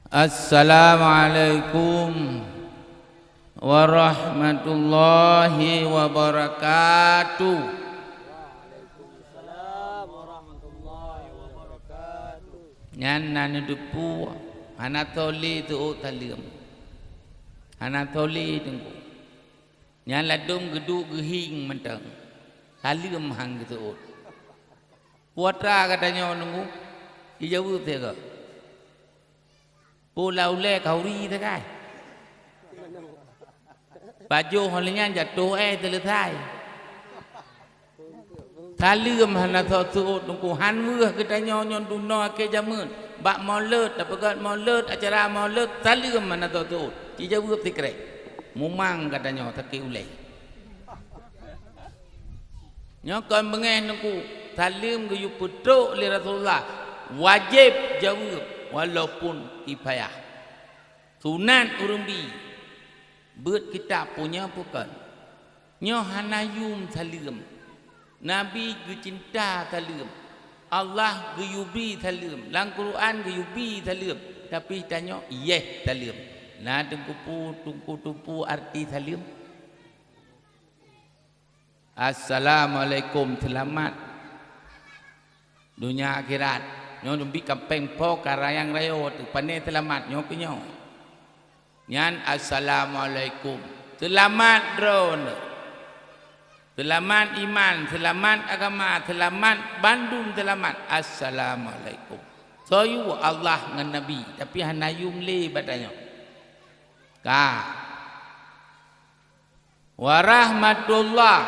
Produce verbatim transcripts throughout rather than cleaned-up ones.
Assalamualaikum warahmatullahi wabarakatuh. Nyan na neuteupeue, hana tho lé teuôt saleuem. Hana tho lé teungku. Nyan ladôm geuduek geuhieng mantong. Saleuem han geuteuôt. Peue atra gata nyoe teungku? Jijaweueb sigoe. Peue lam ulèe khauri sagai. Pajoh lé nyan jatoh éh seuleusai. Saleuem hana tho teuôt teungku, han weueh geutanyoe nyoe dunoe akhé jameun. Bak molot, tapeugöt molot, acara molot, saleuem hana tho teuôt. Jijaweueb sikrek. Mumang gata nyoe sakét ulèe. Nyoe kon beungéh teungku, saleuem geuyue peutrok lé Rasulullah, wajéb jaweueb walaupun kifayah. Sunat ureuëng bi, beuet kitab punya bukon. Nyoe hana yum saleuem. Nabi geucinta saleuem. Allah geuyue bi saleuem. Lam Quran geuyue bi saleuem. Tapi tanyoe yeh saleuem. Na teungku pu-, teungku teupeue arti saleuem? Assalamualaikum, seulamat. Donya akhirat. Nyoe dumbik kampeng po ka rayang rayo teuh pané seulamat nyoe keu nyoe. Nyan assalamualaikum. Seulamat droeneuh. Seulamat iman, seulamat agama, seulamat bandum seulamat. Assalamualaikum. Soe yue Allah ngon Nabi, tapi hana yum lé bak tanyoe. Ka. Warahmatullah.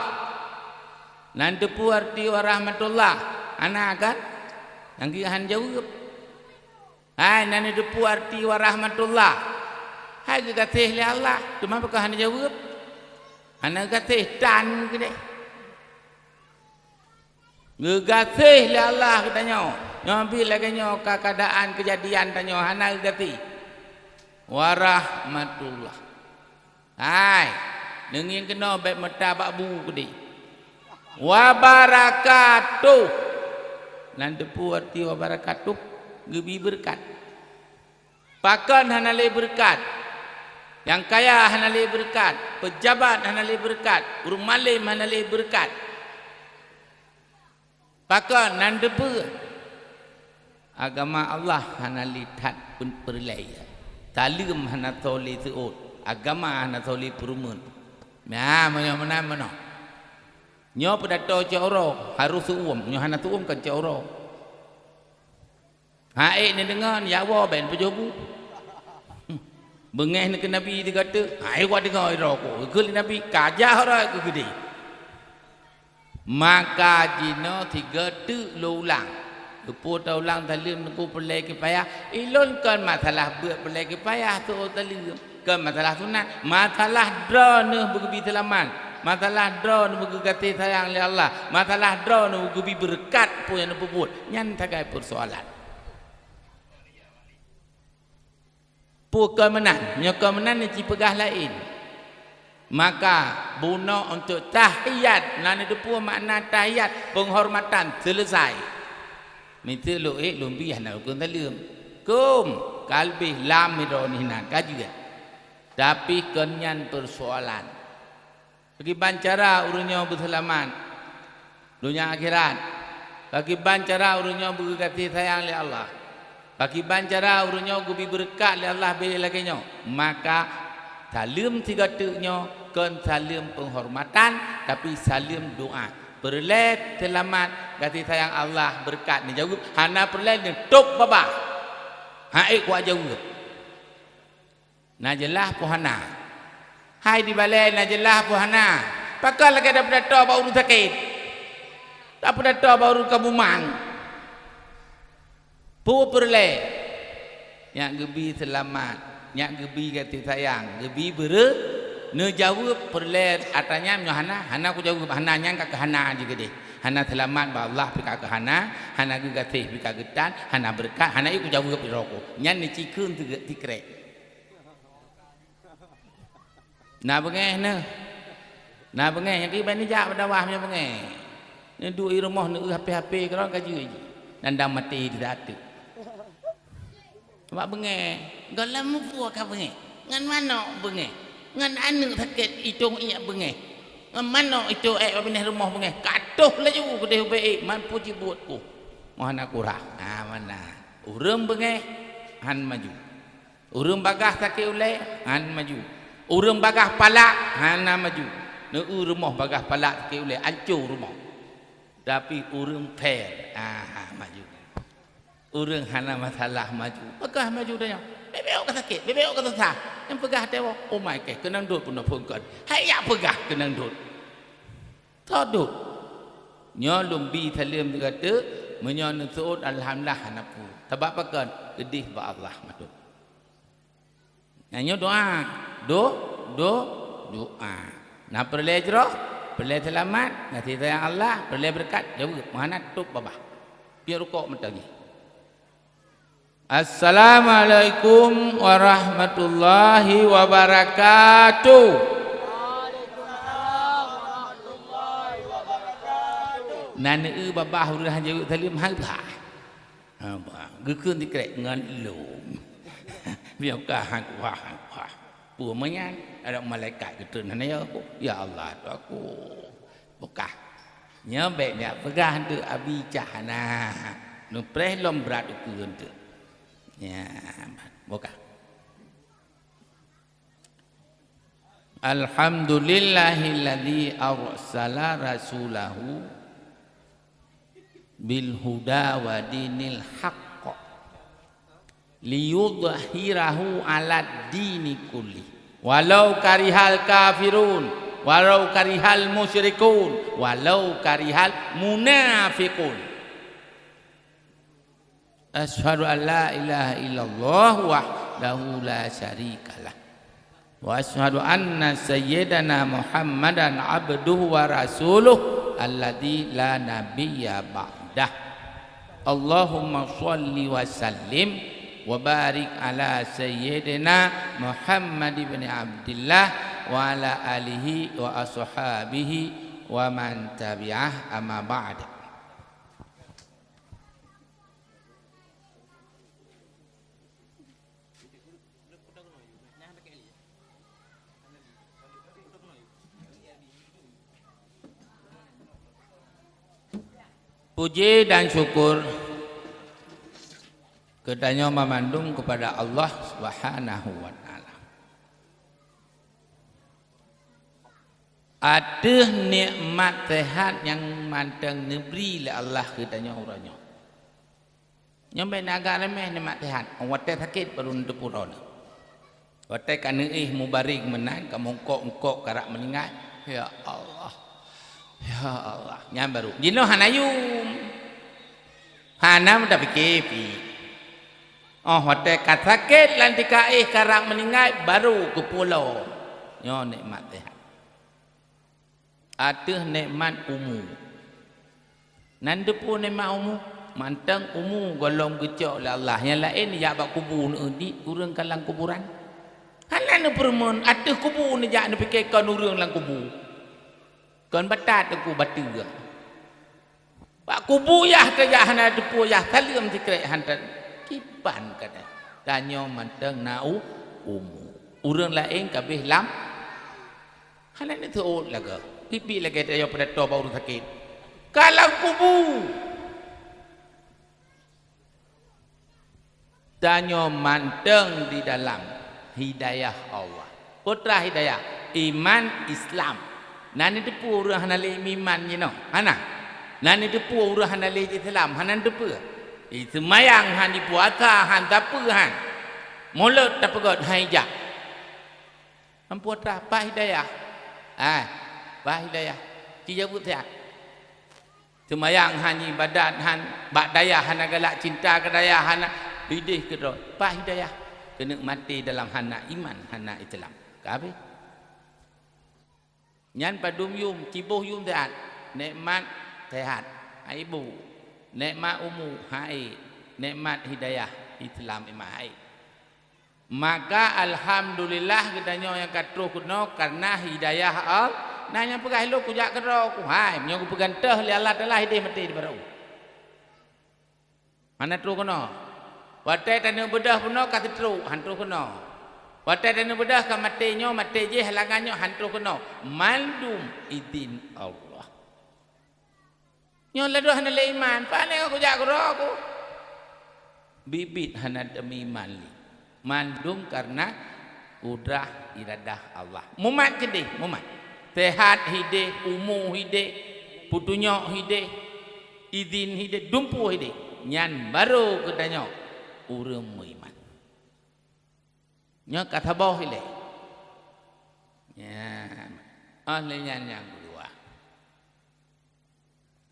Nan teupeue arti warahmatullah? Hana kan? Nyang geuh han jaweueb. Hai, nan teupeue arti warahmatullah? Hai geugaséh lé Allah, teuma pakon hana jaweueb? Hana geugaséh tan keudeh. Geugaséh lé Allah geutanyoe. Nyoe bi lagée nyoe ka keuadaan keujadian tanyoe hana geugaséh. Warahmatullah. Hai, neungieng keunoe bék meuta bak bu keudeh. Wabarakatuh. Nan teupeue arti wabarakatuh? Geubi beureukat. Pakon hana lé beureukat? Nyang kaya hana lé beureukat, peujabat hana lé beureukat, ureuëng malém hana lé beureukat. Pakon nan teupeue? Agama Allah hana lé that peureulée. Saleuem hana tho lé seuôt, agama hana tho lé peurumeuen. Nah, meunyoe meunan meunoe. Nyoe peudato cot uroe, harôh seuuem. Nyoe hana seuuem kan cot uroe. Hai neudeungon, ya woe bék neupajoh bu. Beungéh neuh keu Nabi tiga teuk, hai wa deungoe droe ku. Keu Nabi ka jah rot keu geudeh. Maka jinoe tiga teuk lôn ulang. Keupeue taulang saleuem teungku peureulée kifayah? Ilôn kon masalah beuet peureulée kifayah teuôt saleuem. Kon masalah sunat, masalah droeneuh beugeubi seulamat, masalah droeneuh beugeugaséh sayang lé Allah, masalah droeneuh beugeubi beureukat peue nyang neupeubuet, nyan sagai peusoalan. Peue kon meunan? Meunyoe kon meunan, neuci peugah laén. Maka bunoe untuk tahiyat, na neuteupeue makna tahiyat, peunghormatan, seuleusai. Miseue lôn ék lôn bi hana rukon saleuem. Kôm, ka leubeh lam droeneuh hinan ka jeuet. Tapi kon nyan peusoalan. Pakiban cara ureuëng nyoe beuseulamat donya akhirat? Pakiban cara ureuëng nyoe beugeugaséh sayang lé Allah? Pakiban cara ureuëng nyoe geubi beureukat lé Allah bile lagée nyoe? Maka saleuem sigoe teuk nyoe kon saleuem peunghormatan, tapi saleuem doá. Peureulée seulamat, gaséh sayang Allah, beureukat neujaweueb, hana peureulée neutôb babah. Hai kuat jaweueb. Na jeulaih peue hana? Hai dibalée na jeulaih peue hana? Pakon lagée tapeudato bak ureuëng sakét? Tapeudato bak ureuëng ka mumang? Peue peureulée? Nyang geubi seulamat, nyang geubi gaséh sayang, geubi beureu-, neujaweueb peureulée atra nyan nyoe hana, hana kujaweueb, hana nyan ka keuhana jih keudeh. Hana seulamat bak Allah pih ka keuhana, hana geugaséh pih ka geutan, hana beureukat, hana ék kujaweueb droe ku. Nyan neucikheun sikrek. Na beungéh neuh. Na beungéh nyang kiban neujak bak dakwah meunyoe beungéh. Neuduek i rumoh neueu H P-H P keudroe ka jeuet jih. Nandang maté di saat tu. Mak beungéh. Gohlom muphom ka beungéh, ngon manök beungéh, ngon aneuëk sakét itong iék beungéh, ngon manök itong ék binéh rumoh beungéh, ka toh laju keudeh ubé ék, man puji buet ku. Moh hana kurah. Ha, mana? Ureuëng beungéh, han maju. Ureuëng bagaih sakét ulée, han maju. Ureuëng bagaih palak, hana maju. Neu-eu rumoh bagaih palak sakét ulée, ancô rumoh. Tapi ureuëng fair, aha, maju. Ureuëng hana masalah maju. Peugah maju tanyoe. Bebek ka sakét, bebek ka susah. Nyang peugah até woe, "Oh my God, keunong dot pun na phon kon." Hai yak peugah keunong dot. Todok. Nyoe lôn bi saleuem teuka teuk, meunyoe neuseuôt alhamdulillah hana peue. Sabab pakon? Keudeh bak Allah mantong. Nyan nyoe doa. Do, do, doa. Na peureulée jroh, peureulée seulamat, na sisayang Allah, peureulée beureukat, jaweueb, meuhana tôb babah. Piep rukok meuteungi. Assalamualaikum warahmatullahi wabarakatuh. Na neu babah ureuëng han jaweueb saleuem, hai bah. Haba, geukheun sikrek ngon lom. Biar ka han kuah, han kuah. Peue meunyan, ada malaikat geutreun hana ya aku. Ya Allah, tu aku. Bukah. Nya bék nyak peugah tu abi cah na. Nupreh lom brat ukeue tu. Ya, bukah. Alhamdulillahilladzi arsala rasulahu bil huda wa dinil haqq liyudhhirahu 'alad dini kulli walau karihal kafirun walau karihal musyrikun walau karihal munafiqun. Asyhadu an la ilaha illallah wahdahu la syarikalah. Wa asyhadu anna sayyidana Muhammadan abduhu wa rasuluh alladzi la nabiyya ba'dah. Allahumma shalli wa sallim wa barik ala sayyidina Muhammad ibn Abdillah wa ala alihi wa ashabihi wa man tabi'ah, amma ba'd. Puji dan syukur geutanyoe meumandum keupada Allah Subhanahu wa Ta'ala. Ateueh nikmat seuhat nyang mantong neubri lé Allah keu tanyoe uroe nyoe. Nyoe bék na agak reumeh nikmat seuhat, watée sakét barô neuteupeue droeneuh. Watée ka neuéh mubaréng meunan, ka meungkok-eungkok karab meuninggai, "Ya Allah, ya Allah," nyan barô. Jinoe hana yum, hana meutapike pih. Óh watée ka sakét lam tika éh karab meuninggai, barô geupeue lom. Nyoe nikmat seuhat. Ateueh nikmat umu. Na neuteupeue nikmat umu? Mantong umu gohlom geucok lé Allah. Nyang laén jak bak kubu neueudik ureuëng ka lam kuburan. Hana neupeureumeun ateueh kubu neujak neupike kon ureuëng lam kubu. Kon batat teungku bateue. Bak kubu yah teujak hana teupeue yah saleuem sikrek hantan. Kiban kata. Tanyoe mantong na u-, umu. Ureuëng laén ka abéh lam hana neuteuôt lagée. Pipi lagée tayoe pada toh bak ureuëng sakét. Ka lam kubu. Tanyoe mantong di dalam hidayah Allah. Peue teuma hidayah? Iman, Islam. Na neuteupeue ureuëng hana lé iman jinoe? Hana. Na neuteupeue ureuëng hana lé Islam? Hana neuteupeue. Ih, seumayang han, jipuasa han, sapeue han. Mulod tapeugét han ijak. Ampu atra, pat hidayah? Ai, pat hidayah? Ci jaweueb siat. Seumayang han, ibadat han, bak dayah hana galak, cinta keu dayah hana, idéh keudroe. Pat hidayah? Keuneuk maté dalam hana iman, hana Islam. Ka habéh. Nyan padum yum, ci boh yum siat. Nikmat sehat, hai bu. Nikmat umu, hai. Nikmat hidayah, Islam, iman, hai. Maka alhamdulillah geutanyoe nyang ka troh keunoe kareuna hidayah Al-, na nyang peugah lôn kujak keudroe ku, hai, meunyoe geupeugah teuh lé Allah Taala hidéh maté di barô. Hana troh keunoe. Watée taneuk beudôh peunoh ka teutrok, han troh keunoe. Watée taneuk beudôh ka maté nyoe, maté jéh, halangan nyoe, han troh keunoe. Mandum idin Allah. Nyoe ladôm hana lé iman, pane kujak keudroe ku. Biet-biet hana teumeuiman lé. Mandum kareuna kudrah iradah Allah. Mumat keudeh, mumat. Sehat hideh, umu hideh, peutunyok hideh, idin hideh, dumpeue hideh. Nyan barô geutanyoe ureuëng meuiman. Nyoe ka saboh ilée. Nyan. Oh lé nyan nyang keudua.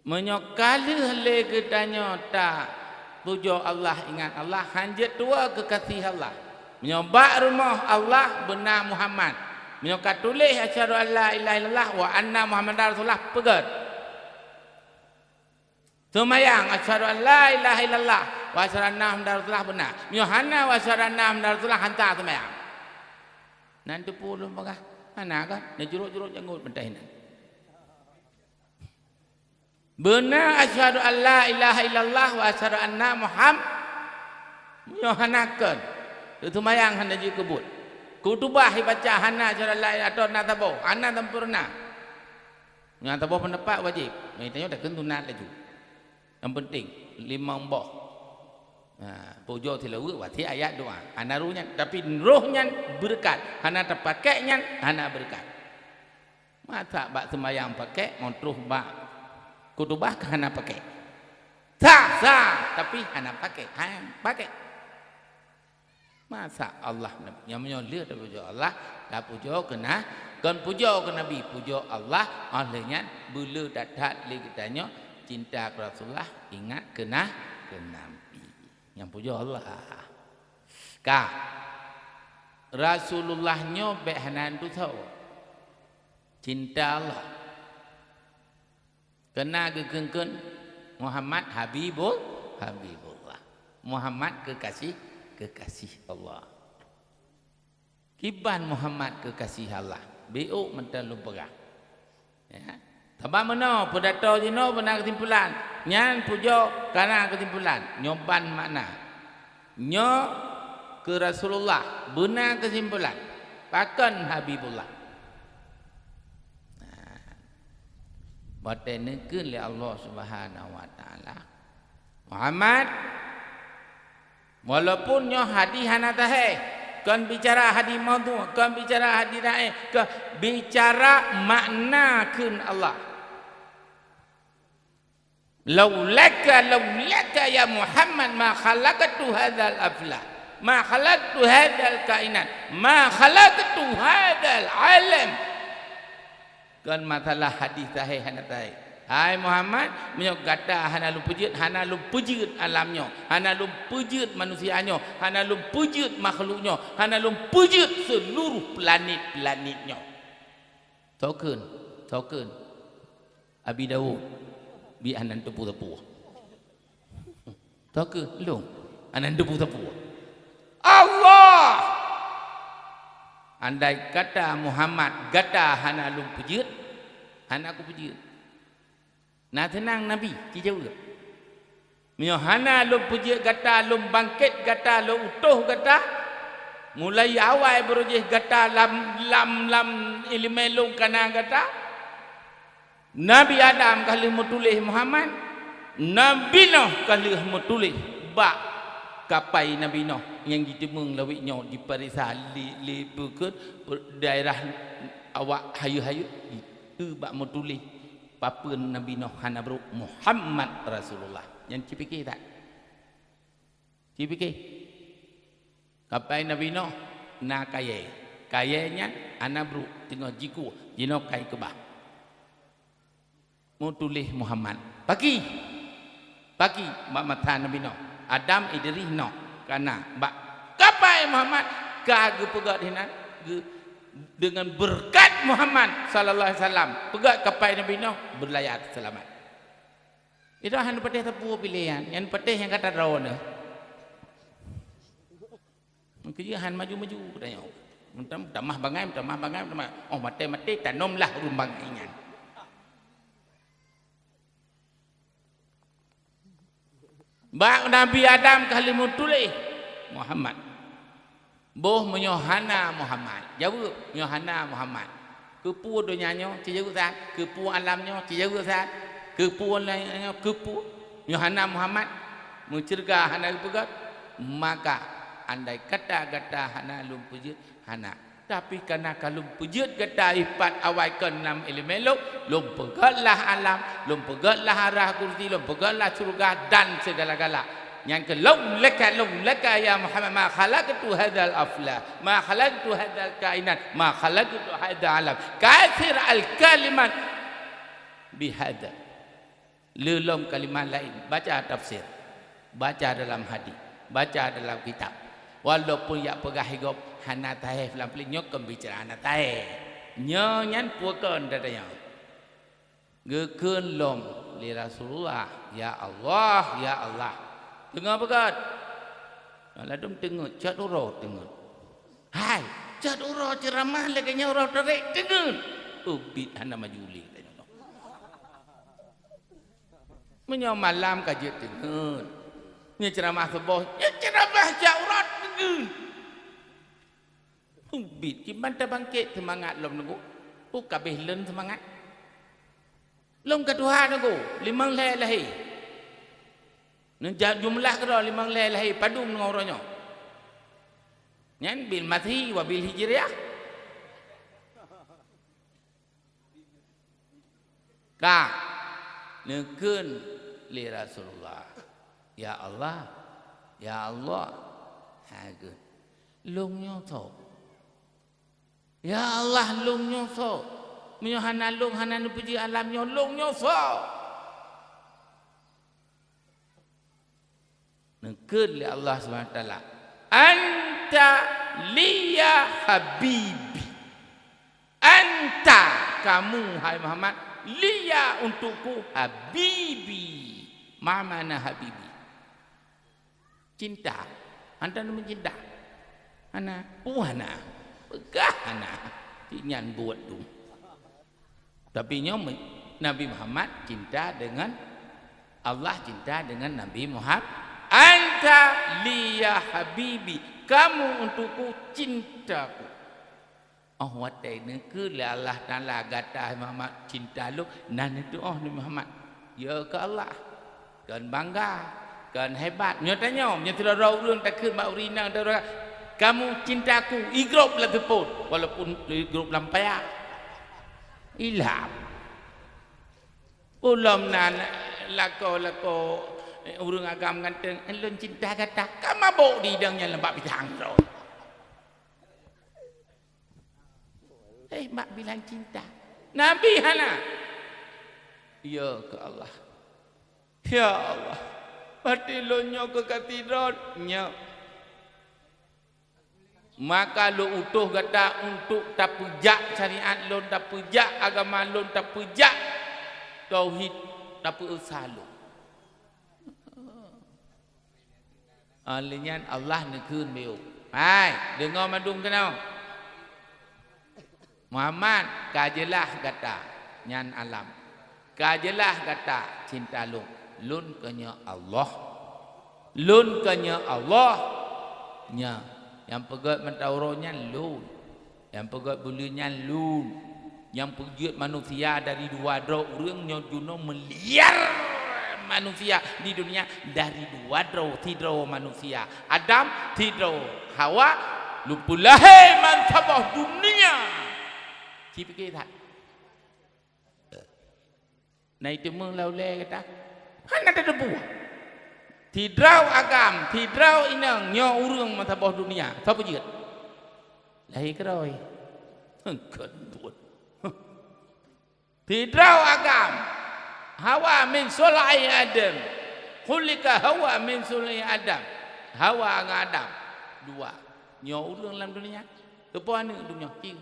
Meunyoe ka lheueh lé geutanyoe tapujoe Allah, ingat Allah, han jeuet tuwoe keukaséh Allah. Meunyoe bak rumoh Allah beuna Muhammad, meunyoe ka tuléh asyhadu an la ilaha illallah wa anna Muhammadar Rasulullah, peugét. Seumayang asyhadu an la ilaha illallah wa asyhadu anna Muhammadar Rasulullah beuna. Meunyoe hana wa asyhadu anna Muhammadar Rasulullah, han sah seumayang. Nan teupeue lôn peugah, hana kan? Neujurok-jurok janggot meuntah inan. Beuna asyhadu an la ilaha illallah wa asyhadu anna Muham-, nyoe hana kon. Teuseumayang hana jikeubut. Khutubah ibaca hana asyhadu an la ilaha atau na saboh, hana sampoereuna. Nyang saboh peundapat wajéb. Meutanyoe takheun sunat laju. Nyang penting limong boh. Ha, pujoe silaweue watée ayat doa. Hana roh nyan, tapi roh nyan beureukat. Hana tapakék nyan hana beureukat. Masa bak seumayang pakék, meuntroh bak khutubah ka hana pakék? Sah, sah, tapi hana pakék, hana pakék. Masa Allah nyang meunyoe lheueh tapujoe Allah, tapujoe keu na-, kon pujoe keu Nabi, pujoe Allah, óh lheueh nyan beuleu that-that lé geutanyoe cinta keu Rasulullah, ingat keu na-, keu Nabi. Nyang pujoe Allah. Ka. Rasulullah nyoe bék hana tusoe. Cinta Allah. Keunan geukheun-kheun Muhammad Habibul-, Habibullah. Muhammad keukaséh, keukaséh Allah. Kiban Muhammad keukaséh Allah. Bék meuteun lôn peugah. Ya. Sabab meunoe, pidato jinoe beuna keusimpulan. Nyan pujoe ka na keusimpulan. Nyoe ban makna. Nyoe keu Rasulullah beuna keusimpulan. Pakon Habibullah? Nah, watée neukheun lé Allah Subhanahu wa Taala, Muhammad, walaupun nyoe hadis hana sahih, kon bicara hadis maudhu, kon bicara hadis dhaif, kon bicara makna kheun Allah. Laulaka, laulaka ya Muhammad ma khalaqtu hadzal aflah, ma khalaqtu hadzal kainat, ma khalaqtu hadzal alam. Kon masalah hadis sahih hana sahih. Hai Muhammad, meunyoe gata hana lôn peujeuet, hana lôn peujeuet alam nyoe, hana lôn peujeuet manusia nyoe, hana lôn peujeuet makhluk nyoe, hana lôn peujeuet seuluruh planet-planet nyoe. Tokeun, tokeun. Abi Daud, biet hana teupeue-teupeue. Toh keuh lôn, hana teupeue-teupeue. Allah! Andai kata Muhammad gata hana lôn peujeuet, hana kupeujeuet. Na seunang Nabi jijaweueb. Meunyoe hana lôn peujeuet gata, lôn bangkét gata, lôn utoh gata, mulai awai barô jih gata lam, lam, lam iéleumé lôn ka na gata, Nabi Adam ka lheueh meutuléh Muhammad, Nabi Nuh ka lheueh meutuléh bak kapai Nabi Nuh nyang jiteumeung lawét nyoe jiparéksa lé, lé peue keuh daerah awak hayeu-hayeu, jiteuh bak meutuléh papeuen Nabi Nuh hana brôk Muhammad Rasulullah. Nyan cipike that. Cipike. Kapai Nabi Nuh na kayée. Kayée nyan hana brôk teungoh jikueh, jinoe kai keubah. Meutuléh Muhammad. Paki. Paki bak mata Nabi Nuh. Adam, Idris, Nuh. Ka na bak kapai Muhammad ka geupeugét hinan geu-, deungon beureukat Muhammad sallallahu alaihi wasallam. Peugét kapai Nabi Nuh beulayar seulamat. Itu hana patéh teupeu piléh nyan, nyang patéh nyang ka tadroe nyoe. Meukeujeuhan maju-maju geutanyoe. Meutam-, tamah bangai, tamah bangai, tamah. Oh, maté-maté, tanomlah ureuëng bangai nyan. Bak Nabi Adam ka lheueh meutuléh Muhammad. Boh meunyoe hana Muhammad, jaweueb meunyoe hana Muhammad. Keupeue donya nyoe? Ci jaweueb that. Keupeue alam nyoe? Ci jaweueb that. Keupeue nyoe? Keupeue? Meunyoe hana Muhammad, meusyeuruga hana geupeugét, maka andai kata gata hana lôn peujeuet, hana. Tapi kareuna ka lôn peujeuet gata ipat awai kon lam iéleumé lôn, lôn peugét lah alam, lôn peugét lah arah kursi, lôn peugét lah syeuruga dan segala-gala. Nyang keu lôn lakèe, lôn lakèe ya Muhammad, ma khalaqtu hadzal afla, ma khalaqtu hadzal kainat, ma khalaqtu hadzal alam. Katsir al kalimat bihadza. Le lom kalimat laén, baca tafsir, baca dalam hadis, baca dalam kitab. Walaupun jak peugah gob hana sahih lam peuleueng, nyoe kon bicara hana sahih. Nyoe nyan peue kon tatanyong. Geukheun lom lé Rasulullah, "Ya Allah, ya Allah." Teungoh peugét. Ladôm teungeut, cot uroe teungeut. Hai, cot uroe ceuramah lagèe nyoe uroe tarek teungeut. Ubit hana maju lé. Meunyoe malam ka jeuet teungeut. Nyoe ceuramah suboh, nyoe ceuramah cot uroe teungeut. Ubit, kiban tabangkét seumangat lom Teungku. Peue ka abéh lôn seumangat. Lôn ka tuha Teungku, limong lhèe lahé. Neuja-, jumlah keudroe limong lhèe lahé padum ngon uroe nyoe. Nyan bil masehi wa bil hijriah. Ka neukheun lé Rasulullah, "Ya Allah, ya Allah," ha geukheun, "Lôn nyoe soe? Ya Allah, lôn nyoe soe? Meunyoe hana lôn, hana neupeujeuet alam nyoe, lôn nyoe soe?" Neukheun lé Allah Subhanahu wa Taala, "Anta liya habibi." Anta, kamu, hai Muhammad, liya, untukku, habibi. Ma makna habibi? Cinta. Anta meucinta? Hana. Peue hana? Peugah hana. Cit nyan buet tu. Tapi nyoe me-, Nabi Muhammad cinta dengan Allah, cinta dengan Nabi Muhammad. "Anta liya habibi," kamu untukku cintaku. Oh watèe neukheun lé Allah Taala, "Gata hai Muhammad cinta lôn," na neuteu'oh Nabi Muhammad. Ya keu Allah. Kon bangga, kon hebat. Nyoe tanyoe, nyoe sidroe ureueng takheun bak ureueng inong, "Kamu cintaku," igrôp lam telepon, walaupun igrôp lam paya. Ilham. Ulôn na lakoe-lakoe, eh, ureueng agam ganteng, "Lôn cinta gata." Ka mabök di idong nyan lom bak pisang droe. Eh, bak bilang cinta. Nabi hana. Ya keu Allah. Ya Allah, berarti lôn nyoe keu ka sidroe nyoe. Maka lôn utus gata untuk tapeujak syariat lôn, tapeujak agama lôn, tapeujak tauhid, tapeuesa lôn. Ah, lé nyan Allah neukheun beu. Hai, deungoe mandum keunoe. Muhammad, ka jeulaih gata, nyan alam. Ka jeulaih gata cinta lôn. Lôn keu nyoe Allah. Lôn keu nyoe Allah. Nyan, nyang peugét mata uroe nyan lôn. Nyang peugét buleuen nyan lôn. Nyang peujeuet manusia dari dua droe ureueng nyoe jinoe miliar manusia di dunia, dari dua droe, sidroe manusia Adam, sidroe Hawa, lôn peulahé bansaboh dunia. Ci pike that. Na iteumeung lam ulèe gata? Hana tateupeue. Sidroe agam, sidroe inong nyoe ureueng bansaboh dunia. Soe peujeuet? Lahé keudroe. Heuh, kon buet. Sidroe agam. Hawa min sulai Adam. Khuliqa Hawa min sulai Adam. Hawa ngon Adam. Dua. Nyoe ureueng lam dunia. Teupeue aneuk dunia. Ci.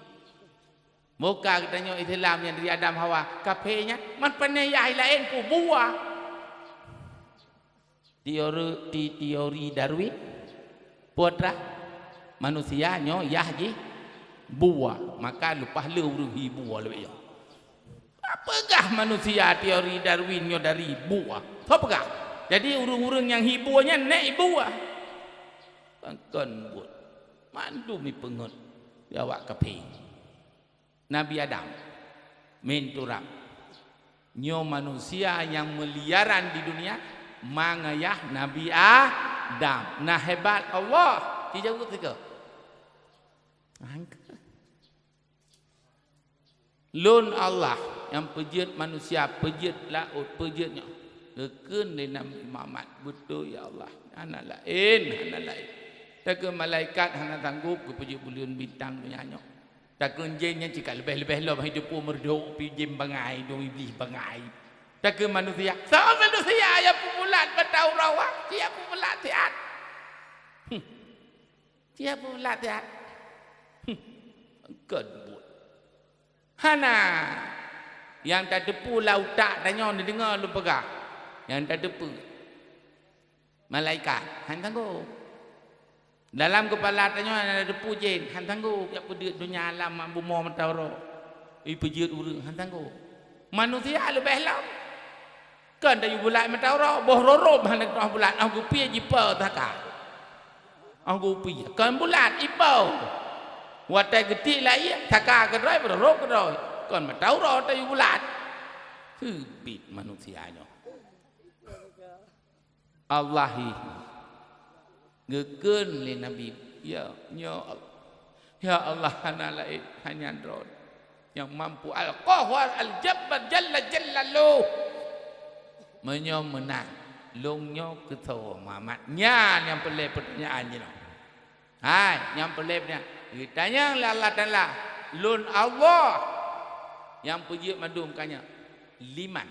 Muka geutanyoe Islam nyang dari Adam Hawa, kafé nyan, man pane yah laén peue buah. Teori, ti-, teori Darwin, peue atra manusia nyoe yah jih buah, maka leupah le ureueng hi buah leubeh nyoe. Peugah manusia teori Darwin nyoe dari buah. Soe peugah? Jadi ureuëng-ureuëng nyang hibur nyan nek hibur. Kon, kon buet. Mandum ipeungeut di awak kafé. Nabi Adam min turab. Nyoe manusia nyang meularan di dunia, ma ngayah Nabi Adam. Na hebat Allah. Ci jaweueb sigoe. Angka. Lôn Allah nyang peujeuet manusia, peujeuet laôt, peujeuet nyoe. Geukheun lé Nabi Muhammad, "Beutôi ya Allah, hana laén, hana laén. Takheun malaikat hana sanggôp geupeujeuet buleuen bintang donya nyoe. Takheun jén nyan cit ka leubeh-leubeh lom, hai teupeu meurdok pih jén bangai, dong iblih bangai. Takheun manusia, soe manusia nyang peubulat mata uroe, siat peubulat siat." Hmm. Siat peubulat siat. Hmm. Kon buet. Hana. Nyang tateupeue lam utak tanyoe neudeungoe lôn peugah. Nyang tateupeue malaikat, han sanggôp. Dalam keupala tanyoe nyang tateupeue jén, han sanggôp jak peudeuet donya alam, bumoe mata uroe. Ipeujeuet ureuëng, han sanggôp. Manusia leubeh lom. Kon tayue bulat mata uroe, boh rorôm hana keudroe bulat, 'oh geupie jipo saka. 'Oh geupie, kon bulat, ipo. Watée geutiek lam ié, saka keudroe, rorôm keudroe. Kon mata uroe tayue bulat. Teubiet manusia nyoe. Allah hi. Geukheun lé Nabi, "Ya, nyoe Allah. Ya Allah, hana laén, hanya Droe nyang mampu. Al-Qahhar, Al-Jabbar, Jalla Jalaluh. Meunyoe meunan, lôn nyoe keu soe Muhammad?" Nyan nyang peureulée peutanyaan jinoe. Hai, nyang peureulée peutanyaan. Geutanyong lé Allah Taala, "Lôn Allah nyang peujeuet mandum ka nyoe, liman?"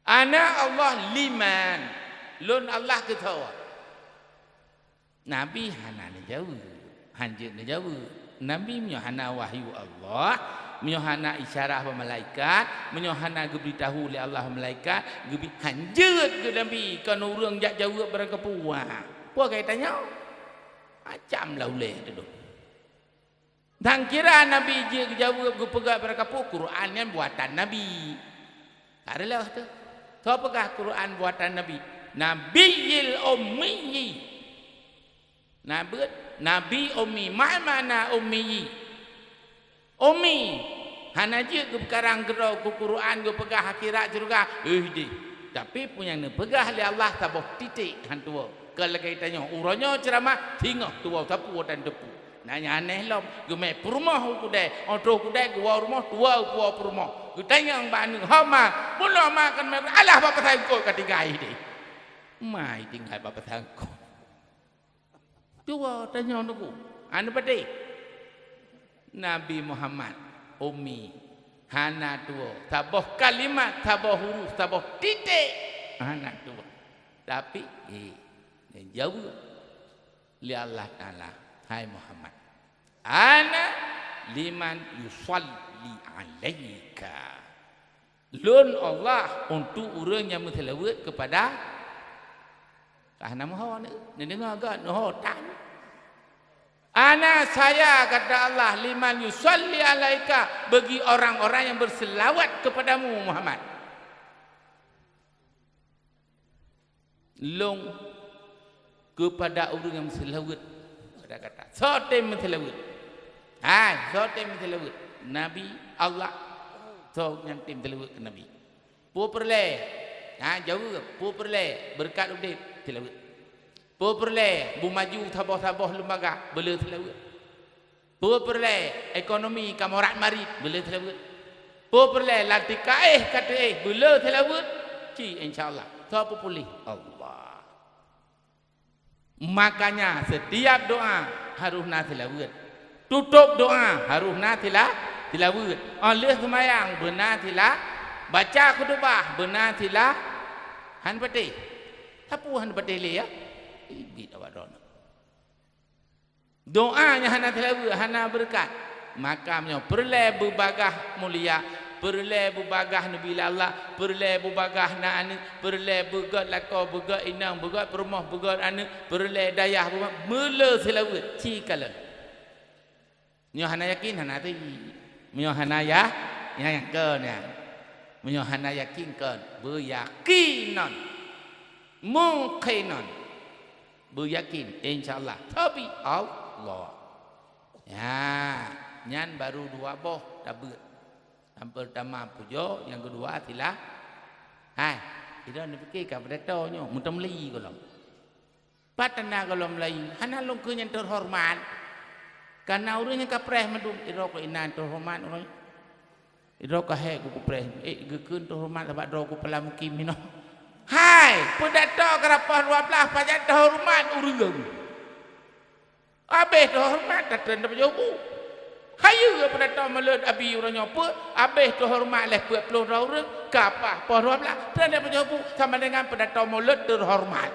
Ana Allah liman, lôn Allah keu soe? Nabi hana neujaweueb, hanjeuet neujaweueb. Nabi meunyoe hana wahyu Allah, meunyoe hana isyarah bak malaikat, meunyoe hana geubri tahu lé Allah bak malaikat, geubri hanjeuet keu Nabi kon ureuëng jak jaweueb barangkapeue. Peue ka tanyoe? Macam lah ulée teudong. Dan kira Nabi jeuet geujaweueb geupeugah barangkapeue Quran nyan buatan Nabi. Ka reuloh teuh. Soe peugah Quran buatan Nabi? Nabiyil Ummi. Na beuet Nabi Ummi. Ma makna Ummi? Ummi. Hana jeuet geupeukarang keudroe keu Quran geupeugah akhirat syeuruga. Eh deh. Tapi peue nyang neupeugah lé Allah saboh titek han tuwoe. Kon lagée tanyoe, uroe nyoe ceuramah, singoh tuwoe sapeue dan teupeu. Na nyang aneh lom, geumé peurumoh u keudè, 'oh troh keudè geuwoe rumoh, tuwoe geuwoe peurumoh. Geutanyong bak aneuëk, "Ho ma, bunoe ma kon mé, alah bak pasai eungkôt ka tinggai deh." Ma tinggai bak pasai eungkôt. Tuwoe tanyong teungku, aneuëk patéh. Nabi Muhammad, Ummi, hana tuwoe. Saboh kalimat, saboh huruf, saboh titek, hana tuwoe. Tapi, eh, geujaweueb lé Allah Taala, "Hai Muhammad, ana liman yusalli alaika." Lôn Allah untuk ureuëng nyang meuseulaweuet keupada, ka hana meuho, neudeungoe gét, neuho tan. Ana saya, kata Allah, liman yusalli alaika, bagi orang-orang yang berselawat kepadamu, Muhammad. Lôn keupada ureuëng nyang meuseulaweuet. Pada kata, soe tem meuseulaweuet? Hai, soe tem meuseulaweuet? Nabi, Allah. Soe nyang tem meuseulaweuet keu Nabi? Peue peureulée? Ha, jaweueb. Peue peureulée? Beureukat udeb, seulaweuet. Peue peureulée? Beumaju saboh-saboh leumbaga, beuleu seulaweuet. Peue peureulée? Ekonomi ka morat-marit, beuleu seulaweuet. Peue peureulée? Lam tika éh ka teuéh, beuleu seulaweuet. Ci, insya Allah. Soe peupuléh? Allah. Makanya, setiap doa harôh na seulaweuet. Tutôb doa harôh na seula-, seulaweuet. 'Oh lheueh seumayang beuna seula-, baca khutubah beuna seula-, han patéh. Sapeue han patéh lé, ya? Ibiet awak droeneuh. Doa nyang hana seulaweuet, hana beureukat. Maka meunyoe peureulée beubagaih mulia, peureulée beubagaih neubi lé Allah, peureulée beubagaih na aneuëk, peureulée beugét lakoe, beugét inong, beugét peurumoh, beugét aneuëk, peureulée dayah, beugét meuleu seulaweuet, ci kalon. Meunyoe hana yakin, hana teuji. Meunyoe hana ya-, nyan kon nyan. Meunyoe hana yakin kon, beuyakin non. Muqinan. Beuyakin, insya Allah. Tapi Allah. Ya, nyan baru dua boh tabeuet. Nyang pertama pujoe, nyang keudua silah. Hai, sidroe neupike ka peudatoe nyoe, meuteumeli gohlom. Pat na gohlom laén, hana lôn keu nyang teuhoreumat. Kana ureuëng nyang ka preh mandum, sidroe keu inan teuhoreumat ureuëng. Sidroe ka hék ku kupreh, eh, geukheun teuhoreumat sabak droe kupala mukim inoe. Hai, peudatoe keurapah dua blaih pajan teuhoreumat ureuëng. Abéh teuhoreumat, tatreun tapajoh bu. Hayeue peudatoe mulod abi uroe nyoe peue, abéh teuhoreumat leh peuet ploh droe ureuëng, kapah poh dua blaih, treun tapajoh bu, sama dengan peudatoe mulod teuhoreumat.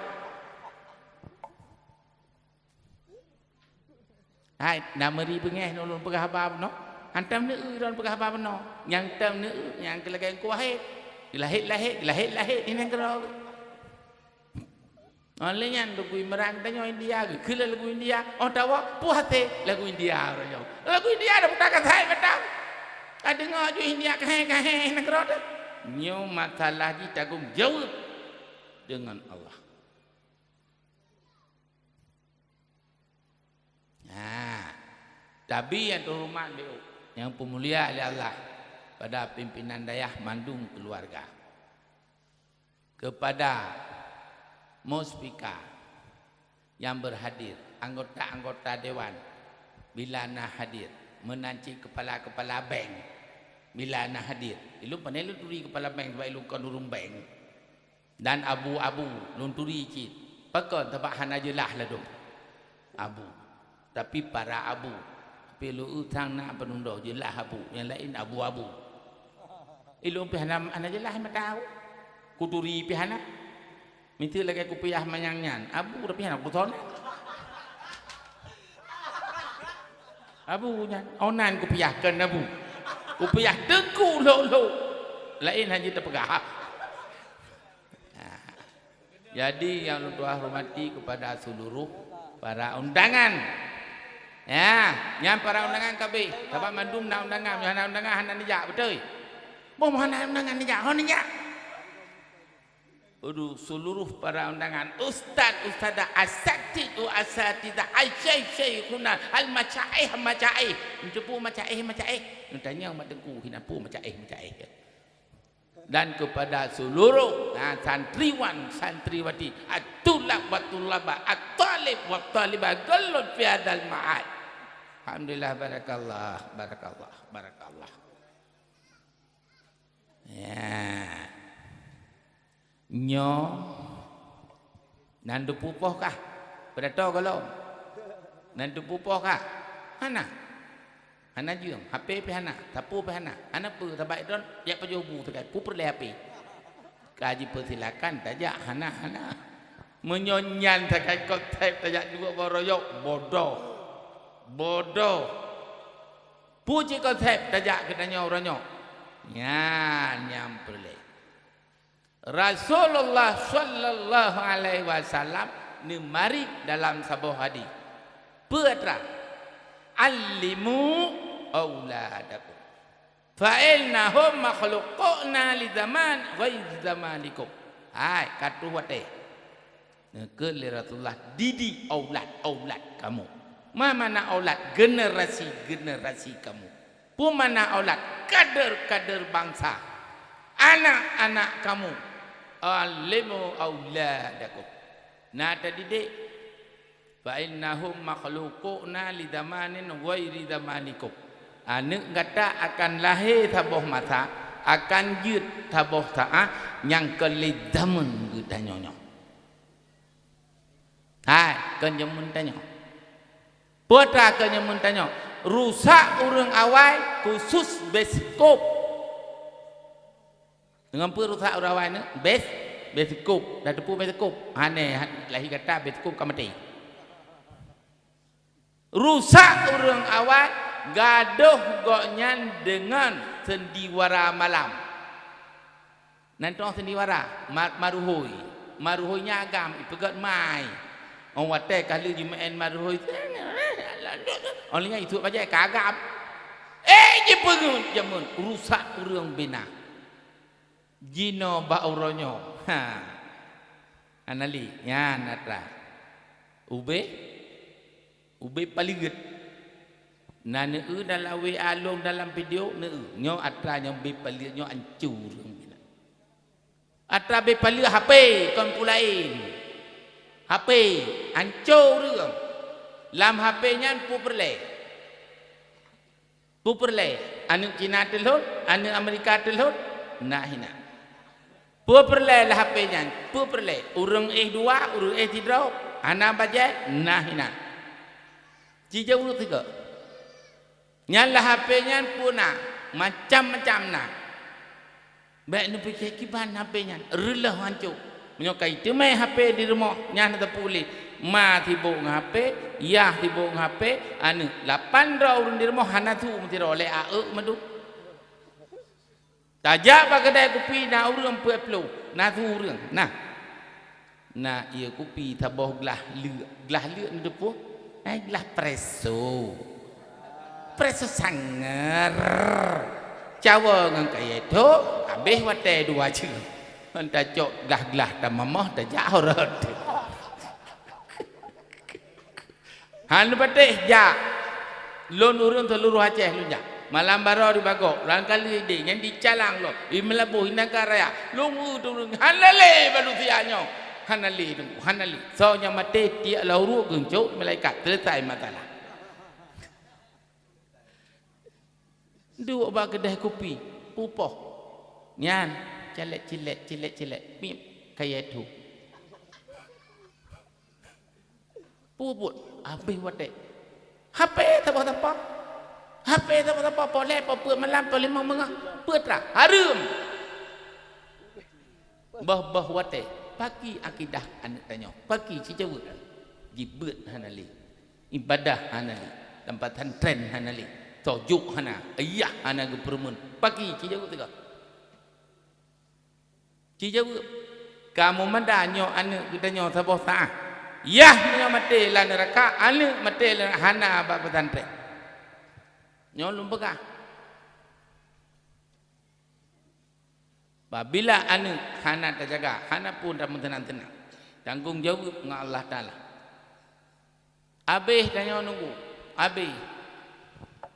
Hai, na meuri beungéh ulôn peugah haba bunoe. Hantom neueu lôn peugah haba bunoe. Nyang tom neueu, nyang keu lagée Teungku Wahid. Geulahét-lahét, geulahét-lahét di nanggroe. Óh lheueh nyan lagu Imran tanyoe India, geukheun lagu India. Óh tawoe, puhase lagu India uroe nyoe. Lagu India dah putar kasét mantong. Ka deungoe ju India kahé-kahé nanggroe teuh. Nyoe masalah jih tanggung jaweueb deungon Allah. Nah, tabi nyang teuhoreumat B O, nyang peumulia lé Allah, pada pimpinan dayah mandum keuluwarga, kepada muspika nyang beurhadir, anggota-anggota dewan bila na hadir, meunan cit keupala-keupala bank bila na hadir. Ilôn pane lôn turi keupala bank, sabab ilôn kon ureuëng bank. Dan abu-abu lôn turi cit. Pakon? Sabab hana jeulaih ladôm abu. Tapi para abu. Tapi lôn usang na peunundoe jeulaih abu, nyang laén abu-abu. Ilôn pih hana, hana jeulaih mata abu. Kuturi pih hana. Miseue lagée kupiah manyang nyan, abu tapi hana kusoe. Abu nyan, onan kupiah kon abu. Kupiah teungku lhok-lhok. Laén hana jeuet tapeugah. Nah, jadi nyang ulôn tuha hormati kepada seluruh para undangan. Ya, nyang para undangan kabeh. Sabab mandum na undangan, meunyoe hana undangan hana neujak, beutôi? Boh hana undangan neujak, ho neujak. Untuk seluruh para undangan, ustaz, ustazah, asatidz wa asatidzah, asyaikh, syaikhuna, al-masyaikh, masyaikh. Untuk peue masyaikh, masyaikh? Neutanyong bak teungku, hinan peue masyaikh, masyaikh. Dan kepada seluruh, nah, santriwan, santriwati, at-tulab wa tulaba, at-talib wa talibah, ghalun fi hadzal ma'had. Alhamdulillah, barakallah, barakallah, barakallah. Ya. Nyoe nan teupeue poh kah? Peudatoe gohlom. Nan teupeue poh kah? Hana. Hana jeuem. H P pih hana. Sapeue pih hana. Hana peue, sabab droen jak pajoh bu sagai. Peue peureulée H P? Ka jipeusilakan tajak, hana, hana. Meunyoe nyan sagai konsep tajak jeuet bak uroe nyoe, bodoh. Bodoh. Peue cit konsep tajak geutanyoe uroe nyoe? Nyan nyang peureulée. Rasulullah sallallahu alaihi wasallam neumarit dalam saboh hadis. Peue atra? "Allimu auladakum. Fa innahum makhluquna li zaman ghairi zamanikum." Hai, ka troh watée. Neukheun lé Rasulullah, "Didik aulat-aulat kamu." Ma makna aulat? Generasi-generasi kamu. Peue makna aulat? Kader-kader bansa. Anak-anak kamu. "Allimu auladakum." Na tadidik. "Fa innahum makhluquna li zamanin ghairi zamanikum." Aneuëk gata akan lahé saboh masa, akan jeuet saboh saát nyang kon lé zameun geutanyoe nyoe. Hai, kon jameun tanyoe. Peue atra kon jameun tanyoe? Rusak ureuëng awai, khusus beskop. Deungon peue rusak ureuëng awai nyoe? Bes, beskop. Dah teupeue beskop? Hana, lahé gata beskop ka maté. Rusak ureuëng awai, gadôh gobnyan deungon seundiwara malam. Nan tu'oh seundiwara, ma-, maruhôi. Maruhôi nyan agam, ipeugét mai. Óh watée ka lheueh jimeu'en maruhôi, óh lheueh nyan isuek bajée ka agam. Eh, jipeungeut jameun, rusak ureuëng bina. Jinoe bak uroe nyoe. Ha. Hana lé, nyan atra. Ubé, ubé paleuet. Na neueu dalam W A lôn dalam video neueu. Nyoe atra nyang ubé paleuet nyoe anco ureuëng. Atra ubé paleuet H P kon peue laén. H P anco ureuëng. Lam H P nyan peue peureulée. Peue peureulée, aneuëk Cina teulhot, aneuëk Amerika teulhot, na hina. Peue peureulée lam H P nyan, peue peureulée, ureuëng éh dua, ureuëng éh sidroe, hana bajée, na hina. Ci jaweueb sigoe. Nyan lam H P nyan peue na, macam-macam na. Bék neupike kiban H P nyan, reuloh hanco. Meunyoe ka iteumé H P di rumoh, nyan teupeu lé. Ma sibok ngon H P, yah sibok ngon H P, aneuëk. Lapan droe ureuëng di rumoh hana su meusidroe lé aeuëk meudum. Tajak bak keudai kupi na ureuëng peuet ploh, na su ureuëng. Nah. Na ié kupi saboh glah leuk. Glah leuk neuteupeue? Eh, glah preso. Preso sangar. Cawa ngon kayée thok, habéh watée dua jeuem. Ngon tacok glah-glah tamamoh tajak horot. Han patéh jak. Lôn ureuëng seuluruh Aceh lôn jak. Malam baroe di Bagok, lam kali deh, nyan di Calang lom, di Meulaboh, di Nagan Raya. Lôn eu tu ureuëng, hana lé manusia nyoe. Hana lé tu, hana lé. Soe nyang maté tiek lam uruek geuncok malaikat, selesai masalah. Duek bak keudeh kupi, pupoh. Nyan, cilek-cilek, cilek-cilek, mip, kayée thok. Peue buet? Habéh watée. H P saboh-saboh. H P saboh-saboh, poh lhée, poh peuet malam, poh limong beungoh. Peue atra? Hareuem. Boh-boh watée. Pakri akidah aneuëk tanyoe. Pakri ci jaweueb. Jibeuet hana lé. Ibadah hana lé. Lam pesantren hana lé. Sojok hana. Ayah hana geupeureumeun. Pakri ci jaweueb sigoe. Ci jaweueb, kamoe mada nyoe aneuëk geutanyoe saboh saát. Yah meunyoe maté lam neuraka, aneuëk maté lam hana bak pesantren. Nyoe lôn peugah. Babila aneuëk hana tajaga, hana pun tameuteunang-teunang. Tanggong jaweueb ngon Allah Taala. Abéh tanyoe nunggu, abéh.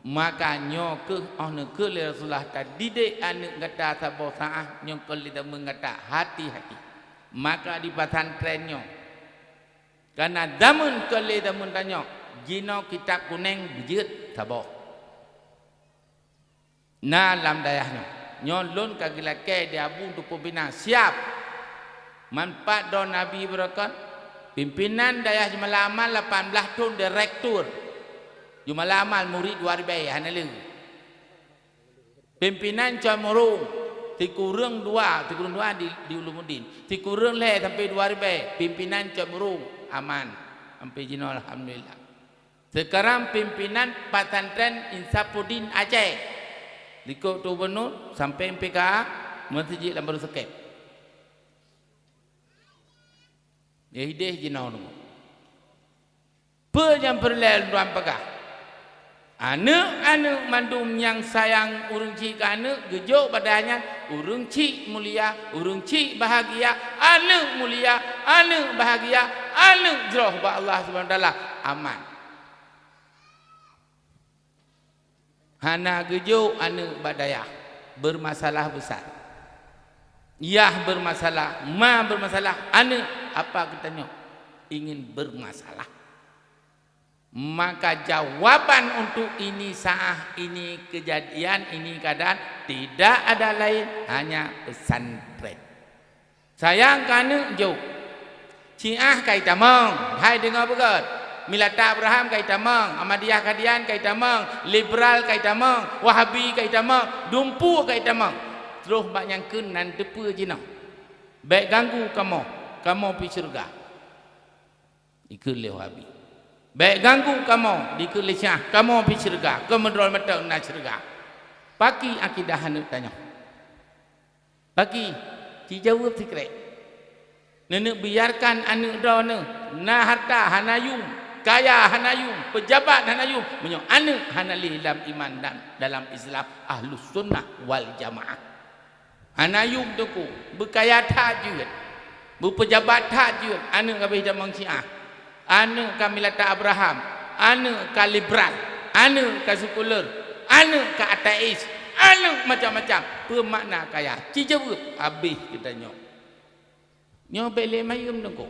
Maka nyoe kheueh óh neukheun lé Rasulullah tadidik aneuëk gata saboh saát nyoe kon lé zameun gata, hati-hati. Maka di pesantren nyoe, kana zameun kon lé zameun tanyoe, jinoe kitab kunéng beujeuet saboh. Na lam dayah nyoe. Nyoe lôn ka geulakée di Abu Tupo Bina siab. Manfaat droe Nabi beureukat. Pimpinan dayah Jeumala Amal lapan blaih thon direktur. Jeumala Amal murit dua ribée hana lé. Pimpinan Cot Murong, sikureueng dua, sikureueng dua di, di Ulumuddin. Sikureueng lhée sampoe dua ribée, pimpinan Cot Murong aman. Sampoe jinoe alhamdulillah. Seukarang pimpinan Pesantren Insafuddin Aceh, likot gubunur sampoe M P K A, meuseujid lam Baru Sekep. Di hideh jinoe nunggu. Peue nyang peureulée lôn tuan peugah? Aneuëk-aneuëk mandum nyang sayang ureuëng chik keu aneuëk geujok bak dayah nyan, ureuëng chik mulia, ureuëng chik bahagia, aneuëk mulia, aneuëk bahagia, aneuëk jroh bak Allah Subhanahu Wa Taala, aman. Hana geujok aneuëk bak dayah, beurmasalah beusar. Yah beurmasalah, ma beurmasalah, aneuëk apa geutanyoe ingin beurmasalah. Maka jawaban untuk ini saah, ini keujadian, ini keuadaan, tidak ada laén, hanya pesantren. Sayang keu aneuëk jok. Syiah ka itamong, hai deungoe beugét. Millata Abraham ka itamong, Ahmadiyah Qadian ka itamong, liberal ka itamong, Wahabi ka itamong, dumpeue ka itamong. Troh bak nyang kheun nan teupeue jinoe. Bék ganggu kamoe, kamoe pih syeuruga. Dikheun lé Wahabi. Bék ganggu kamoe, dikheun lé Syiah, kamoe pih syeuruga, keu meudroe mantong na syeuruga. Pakri akidah aneuëk tanyoe. Pakri, ci jaweueb sikrek. Neuneuk biarkan aneuëk droeneueh na harta hana yum, kaya hana yum, peujabat hana yum, meunyoe aneuëk hana lé lam iman dan dalam Islam Ahlus Sunnah wal Jamaah. Hana yum teungku, beukaya that jeuet. Beupeujabat that jeuet, aneuëk ka beuh tamong Syiah, aneuëk ka milata Abraham, aneuëk ka liberal, aneuëk ka sekuler, aneuëk ka ateis, aneuëk macam-macam. Peue makna kaya? Ci jaweueb, habéh geutanyoe. Nyoe bék lé mayeuem teungku.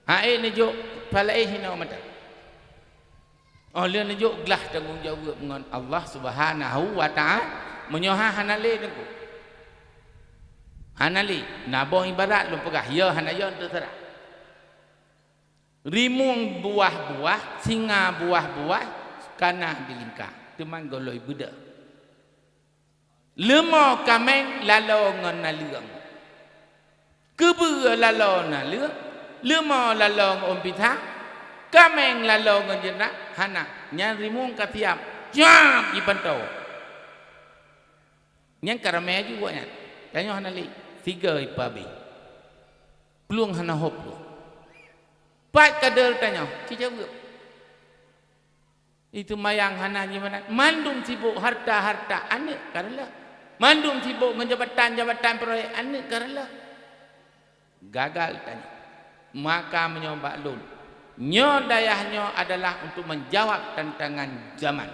Hai neujok palai hinoe mata. Oh lheueh neujok glah tanggong jaweueb ngon Allah Subhanahu wa Ta'ala. Meunyoe ha hana lé teungku. Hana lé. Na boh ibarat lôn peugah, ya hana ya teuseurah. Rimueng buah-buah, singa buah-buah, kana dilingka, teuma goloi beudôh. Leumo kaméng lalo ngon naleueng. Keubeue lalo naleueng, leumo lalo ngon pisang, kaméng lalo ngon jeunah, hana. Nyan rimueng ka siab, siab jipantoe. Nyan ka ramé aju awaknyan. Tanyoe hana lé, sigoe ipabéh. Plueng hana hop plueng. Pat kader tanyoe, ci jaweueb. Itu mayang hana jimanat, mandum sibok harta-harta aneuëk ka reuloh. Mandum sibok ngon jabatan-jabatan proyek aneuëk ka reuloh. Gagal tanyoe. Maka meunyoe bak lôn, nyoe dayah nyoe adalah untuk menjawab tantangan zaman.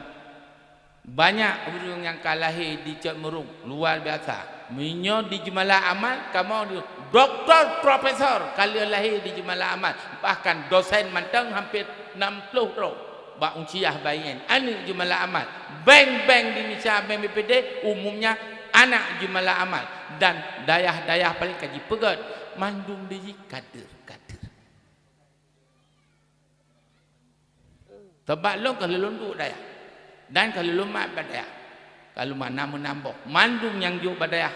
Banyak ureuëng nyang ka lahé di Cot Meurong, luar biasa. Meunyoe di Jeumala Amal, kamoe di doktor, profesor ka lheueh lahé di Jeumala Amal, bahkan dosen mantong hampir enam puluh droe. Bak Unciyah Bayen, aneuëk Jeumala Amal. Bank-bank di Indonesia, bank B P D, umumnya anak Jeumala Amal. Dan dayah-dayah paléng ka jipeugét, mandum di jih kader-kader. Sabab lôn ka lheueh lôn duek dayah, dan ka lheueh lôn mat bak dayah. Ka lôn mat na meunan boh. Mandum nyang jok bak dayah,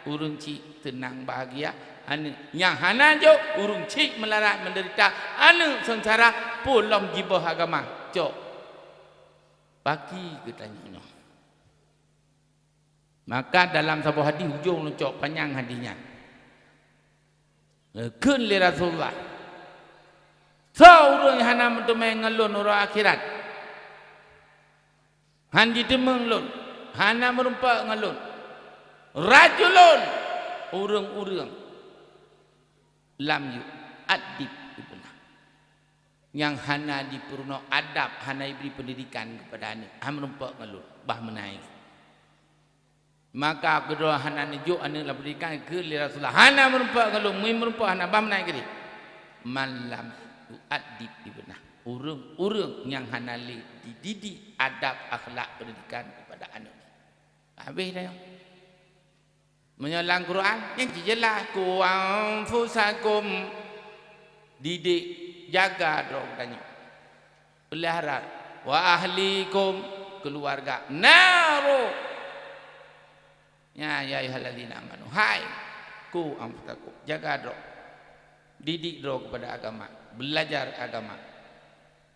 ureuëng chik teunang bahagia, aneuëk nyang hana jok, ureuëng chik meularat meudeurita, aneuëk seungsara, peue lom jiboh agama. Cok. Paki geutanyoe nyoe. Maka dalam saboh hadih, ujong lôn cok panyang hadih nyan. Geukheun lé Rasulullah, "Soe ureuëng nyang hana meuteumé ngon lôn uroe akhirat? Han jiteumeung lôn, hana meurumpok ngon lôn. Rajulun, ureuëng-ureuëng, lam yu'addib ibnah." Nyang hana jipeurunoe adab, hana jibri peundidikan keupada aneuëk, hana meurumpok ngon lôn, bah meunan." Maka keudroe hana neujok aneuëk lam peundidikan, geukheun lé Rasulullah, "Hana meurumpok ngon lôn, meunyoe meurumpok hana, bah meunan keudeh. Man lam yu'addib ibnah, ureuëng-ureuëng nyang hana lé jididik adab, akhlak, peundidikan keupada aneuëk." Habéh dah nyoe. Meunyoe lam Quran, nyan cit jeulaih, "Qu anfusakum," didik, jaga droe geutanyoe. Peulihara, "Wa ahlikum," keuluwarga, "naro." Nyan, "Ya ayyuhallazina amanu," hai, "qu anfusakum," jaga droe. Didik droe keupada agama, beulajar agama.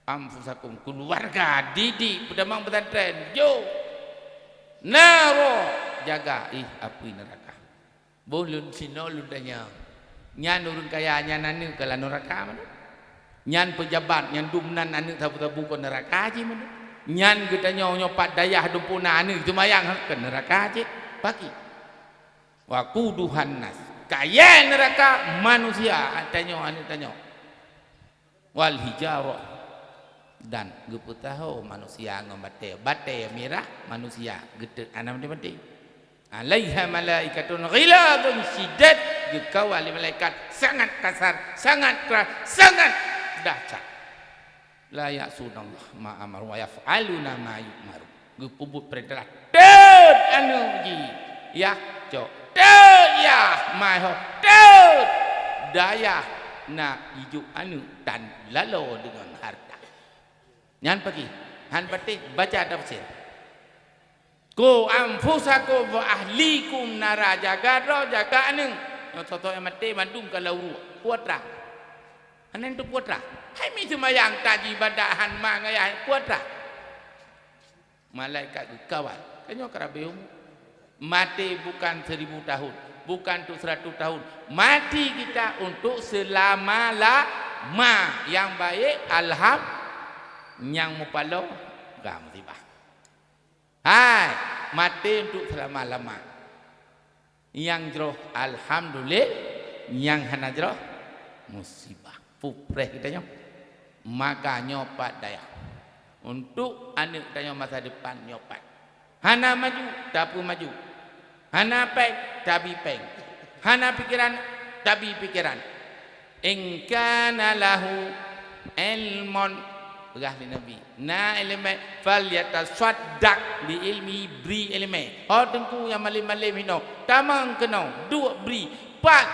"Anfusakum," keuluwarga, didik, peutamong pesantren, jok. "Naro," jaga, ih, apui neuraka. Boh lôn sinoe lôn tanyong, nyan ureuëng kaya nyan aneuëk ka lam neuraka mandum? Nyan peujabat nyan dum nan aneuëk sabu-sabu ka neuraka jih mandum? Nyan geutanyoe nyoe pat dayah dumpeue na aneuëk seumayang ka neuraka jih? Paki. "Waquduhan nas," kayée neuraka manusia, tanyoe aneuëk tanyoe. "Wal hijarah," dan geupeusaho manusia ngon batée. Batée mirah, manusia geuteuk hana maté-maté. "Alaiha malaikatun ghilazun syidad," geukawal lé malaikat sangat kasar, sangat keras, sangat dahsyat. "La ya'sunallaha ma amaru wa yaf'aluna ma yu'maru." Geupeubuet peurintah, teuet aneuëk jih, yah cok, teuet yah mai ho, teuet dayah na ijok aneuëk dan lalo deungon harta. Nyan paki, han patéh baca tafsir. "Qu anfusakum wa ahlikum nara," jaga droe, jaga aneuëk. Nyoe soe-soe nyang maté mandum ka lam uruek, peue atra? Hana teupeue atra. Hai mi seumayang, ka jiibadat, han ma ngayah, peue atra? Malaikat geukawal. Tanyoe ka rabé umu. Maté bukan seribu tahun, bukan untuk seratus tahun. Mati kita untuk selama-lama. Nyang baik, alham-, nyang mupaloe, ka musibah. Hai, maté untuk selama-lama. Nyang jroh, alhamdulil-, nyang hana jroh musibah. Peue preh geutanyoe. Maka nyoe pat dayah. Untuk aneuk tanyoe masa depan nyoe pat. Hana maju, tapeumaju. Hana péng, tabi péng. Hana pikeran, tabi pikeran. "In kana lahu ilmun," peugah lé Nabi, "na iéleumé, falyatasaddaq bi ilmihi, bri iéleumé." Ho teungku nyang malém-malém hinoe, tamong keunoe, duek bri. Pat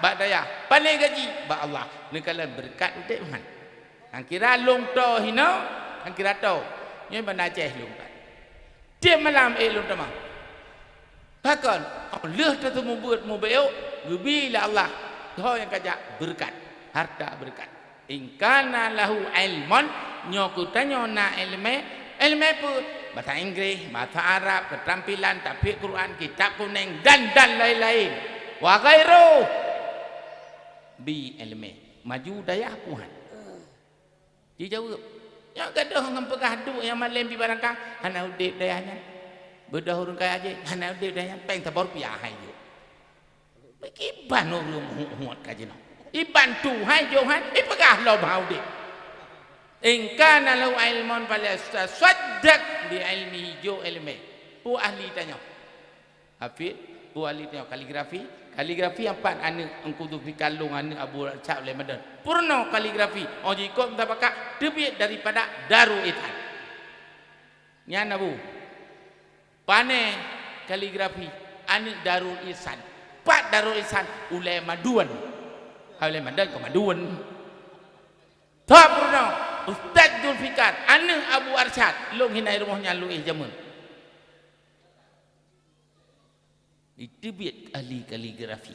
bak dayah, pané gaji bak Allah. Neukalon beureukat udeb nyan. Nyang kira lôn toe hinoe, nyang kira toe. Nyoe Banda Aceh lôn pat. Tieb malam ék lôn tamong. Pakon? Oh, lheueh teuteumeubeuet mubacut, geubi lé Allah. Ho nyang ka jak beureukat, hareuta beureukat. "In kana lahu ilmun," nyoe keu tanyoe na iéleumé. Iéleumé peue? Basa Inggréh, basa Arab, keuterampilan, tahfiz Quran, kitab kunéng, dan, dan laén-laén. Wa ghairuh. Bi iéleumé. Maju dayah Tuhan. Jijaweueb, "Nyoe gadôh ngon peugah duek nyang malém pih barangkang, hana udeb dayah nyan. Beudôh ureuëng kaya jih, hana udeb dayah nyan, péng saboh rupiah hai jok." Kiban ureuëng huet-huet ka jinoe. Iban tu hai jok hai, ipeugah lom hana udeb. "In kana lahu ilmun falyatasaddaq bi ilmihi," jok iéleumé. Peue ahli tanyoe? Hafid, peue ahli tanyoe kaligrafi. Kaligrafi ampat aneuk Teungku Zulfikar lôn, aneuk Abu Arsyad Sulaiman. Peurunoe kaligrafi, oh jikot meusabakat teubiet daripada Darul Ihsan. Nyan Abu. Pané kaligrafi aneuk Darul Ihsan. Pat Darul Ihsan, ulée Maduen. Hai ulée Maduen keu Maduen. Tho peurunoe, Ustaz Zulfikar, aneuk Abu Arsyad, lôn hinan rumoh nyan lôn éh jameun. Iteubiet ahli kaligrafi.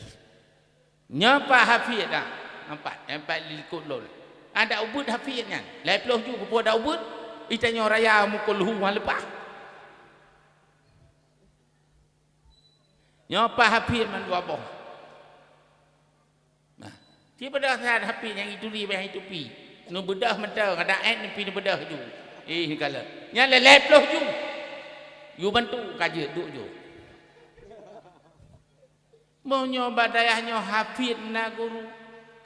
Nyoe pat hafid dah. Nampak? Nampak di likot lôn. Adak ubit hafid nyan. Lapan ploh ju keupeue adak ubit? Itanyoe raya mukul hu han leupah. Nyoe pat hafid mandua boh. Nah, sibeudôh that hafid nyang ituri bak itupi. Neubeudôh mantong, adak ék neupi neubeudôh ju. Eh, neukalon. Nyan lhèe ploh ju. Ju bantu ka jeuet duek ju. Meunyoe bak dayah nyoe hafid na guru,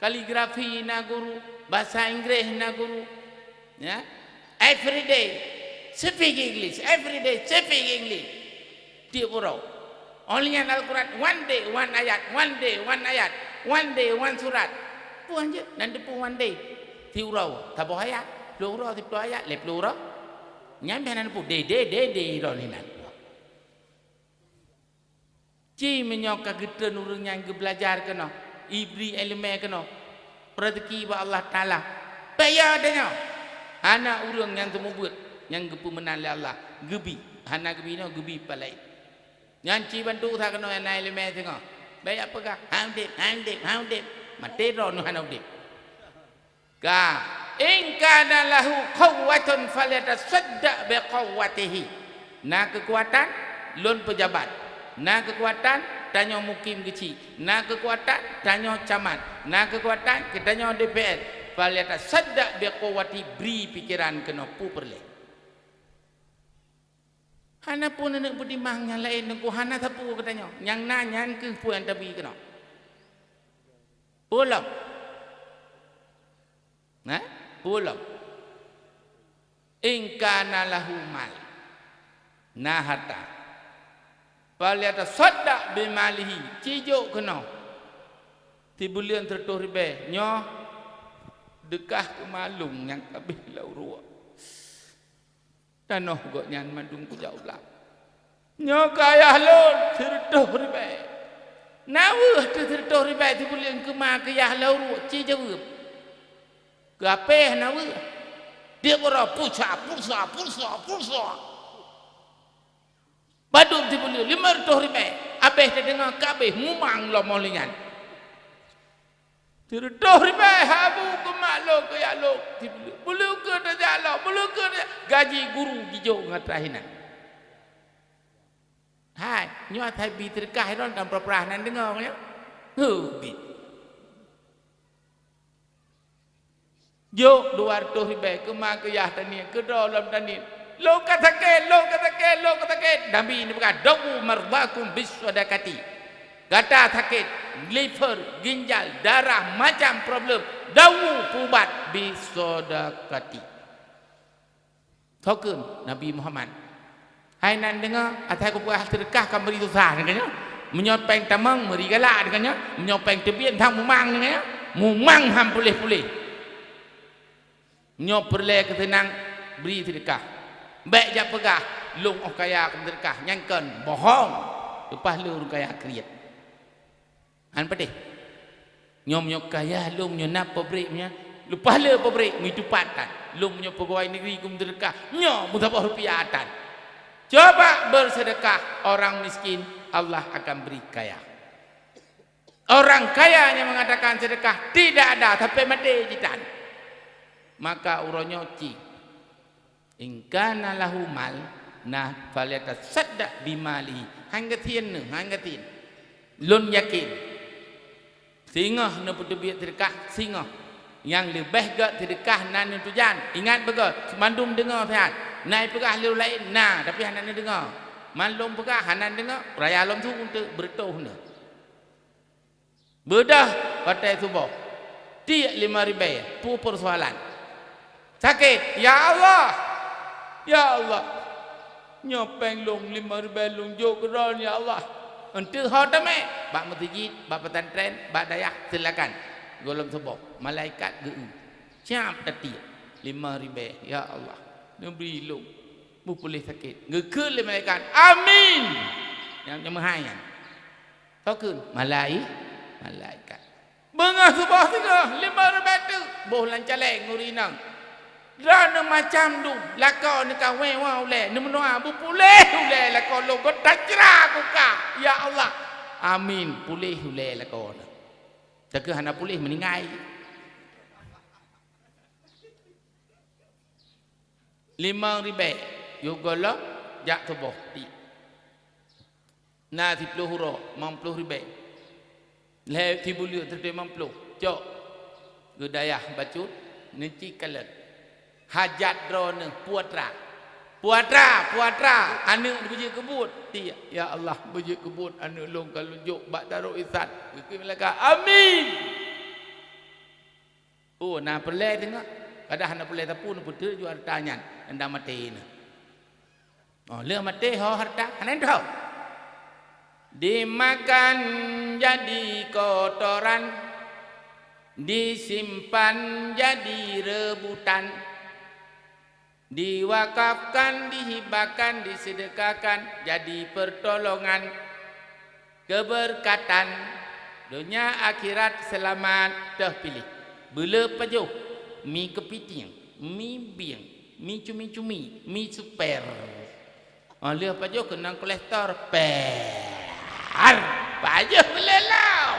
kaligrafi na guru, basa Inggréh na guru. Ya. Every day speak English, every day speak English. Tiep uroe. Óh lheueh nyan Al-Quran, one day one ayat, one day one ayat, one day one surat. Peue jeuet nan teupeu one day. Tiep uroe saboh ayat, ploh uroe siploh ayat, lhèe ploh uroe. Nyan bèk nan teupeu day, day, day, day droeneuh nan. Ci meunyoe ka geutreun ureuëng nyang geubeulajar keunoe, ibri iéleumé keunoe, peureuzeukii bak Allah Taala. Bèk ya tanyoe. Hana ureuëng nyang seumeubeuet nyang geupeumeunan lé Allah, geubi. Hana geubi inoe, geubi pat laén. Nyan ci bantu sa keunoe nyang na iéleumé singoh. Bèk ya peugah, "Han udeb, han udeb, han udeb." Maté droeneuh hana udeb. Ka, "In kana lahu quwwatun falyatasaddaq bi quwwatihi." Na keukuatan, lôn peujabat. Na keukuatan, tanyoe mukim geuchik. Na keukuatan, tanyoe camat. Na keukuatan, geutanyoe D P R. "Falyatasaddaq bi quwwati," bri pikeran keunoe peue peureulèe. Hana peue neuneuk peutimang nyang laén teungku, hana sapeue geutanyoe. Nyang na nyan kheueh peue nyang tabi keunoe. Peue lom? Nah, peue lom? "In kana lahu mal," na harta, "falyatasaddaq bi malihi," ci jok keunoe sibuleuen seureutôh ribèe, nyoe deukah keu ma lôn nyang ka abéh lam uroe. Tanoh gobnyan mandum kujak u blang. Nyoe keu ayah lôn seureutôh ribèe. Na weueh teuh seureutôh ribèe sibuleuen keu ma keu yah lam uroe, ci jaweueb. Keu apèh na weueh. Tiep uroe pulsa, pulsa, pulsa, pulsa. Padub sibuleuen limong reutôh ribèe. Abéh teudeungoe ka abéh mumang lom lé nyan. Sireutoh ribèe, "Hai Abu, keu mak lôn, keu yah lôn." Bulukeue teuh jak lom, bulukeue teuh jak. Gaji guru jijok ngon atra hinan. Hai, nyoe asai bi seudeukah droe kan peurah-peurah nan deungoe nyoe. Heubi. Jok dua reutôh ribèe keu ma keu yah taniet, keu droe lom taniet. Lôn ka sakét, lôn ka sakét, lôn ka sakét. Nabi neupeugah, "Dawu mardhakum bis shadaqati." Gata sakét, liver, ginjal, darah, macam problem, dawu peuubat bisadaqati. Soe kheun? Nabi Muhammad. Hai nan deungoe, asai kupeugah seudeukah ka meuri susah deungoe nyoe. Meunyoe péng tamong meuri galak deungoe nyoe. Meunyoe péng teubiet sang mumang deungoe nyoe. Mumang han puléh-puléh. Nyoe peureulée keuseunang bri seudeukah. Bék jak peugah, "Lôn óh kaya keu meuseudeukah." Nyan kon bohong. Leupah le ureuëng kaya kriet. Han patéh. Nyoe meunyoe kaya lôn, meunyoe na pabrék meunyoe, leupah le pabrék, meutupat tan. Lôn meunyoe peugawai negeri keu meuseudeukah, nyoe meusaboh rupiah tan. Coba berseudeukah orang miskin, Allah akan beri kaya. Orang kaya nyang mengatakan sedekah tidak ada sampai maté jitan. Maka uroe nyoe ci, "In kana lahu mal, nah, falyatasaddaq bimalihi." Han gasien neuh, han gasien. Lôn yakin, singoh neupeuteubiet sedekah, singoh. Nyang leubeh gét sedekah na neutujan. Ingat beugét, mandum deungoe siat. Na ipeugah lé ureuëng laén, na, tapi hana neudeungoe. Man lôn peugah, hana neudeungoe, raya lom su teuk, beureutoh neuh. Beudôh watée suboh, tiek limong ribée, peue peusoalan? Sakét, "Ya Allah! Ya Allah! Nyoe péng lôn limong ribée lôn jok keu Droen, ya Allah! Eunteuk ho tamé? Bak meuseujid, bak pesantren, bak dayah, silakan." Gohlom suboh, malaikat geu-eu. Siap tatiek, "Limong ribée, ya Allah! Neubri lôn, beupuléh sakét." Geukheun lé malaikat, "Amin!" Nyang, nyang meuhai nyan. Soe kheun? Malai-, malaikat. Beungoh suboh singoh, limong ribée teuk, boh lam caleng ureuëng inong. Droeneuh macam dum, lakoe neuh ka wéwa ulée, neumeunoe beupuléh ulée lakoe lôn, geuh tacra kuka. Ya Allah. Amin, puléh ulée lakoe neuh. Takheun hana puléh, meuninggai. Limong ribée, yoh gohlom jak suboh. Na siploh uroe, limong ploh ribée. Lhée sibuleuen, siribée limong ploh. Cok, geudayah bacut, neuci kalon. Hajat droeneuh, peue atra. Peue atra, peue atra, aneuëk beujeuet keu buet. Tiek, "Ya Allah, beujeuet keu buet aneuëk lôn ka lôn jok bak Darul Ihsan." Geukheun malaikat, "Amin!" Oh, na peureulée teungoh. Padahai hana peureulée sapeue, neupeuteuk ju hareuta nyan, nyang maté neuh. Oh, lheueh maté ho hareuta, hana teuho. Dimakan jadi kotoran, disimpan jadi rebutan. Diwakafkan, dihibahkan, disedekahkan, jadi pertolongan, keberkatan, donya akhirat seulamat. Teuh piléh. Beuleueh pajoh, mi kepiting, mi bieng, mi cumi-cumi, mi super. Oh, lheueh pajoh keunong kolestor, per. Pajoh beuleueh lom.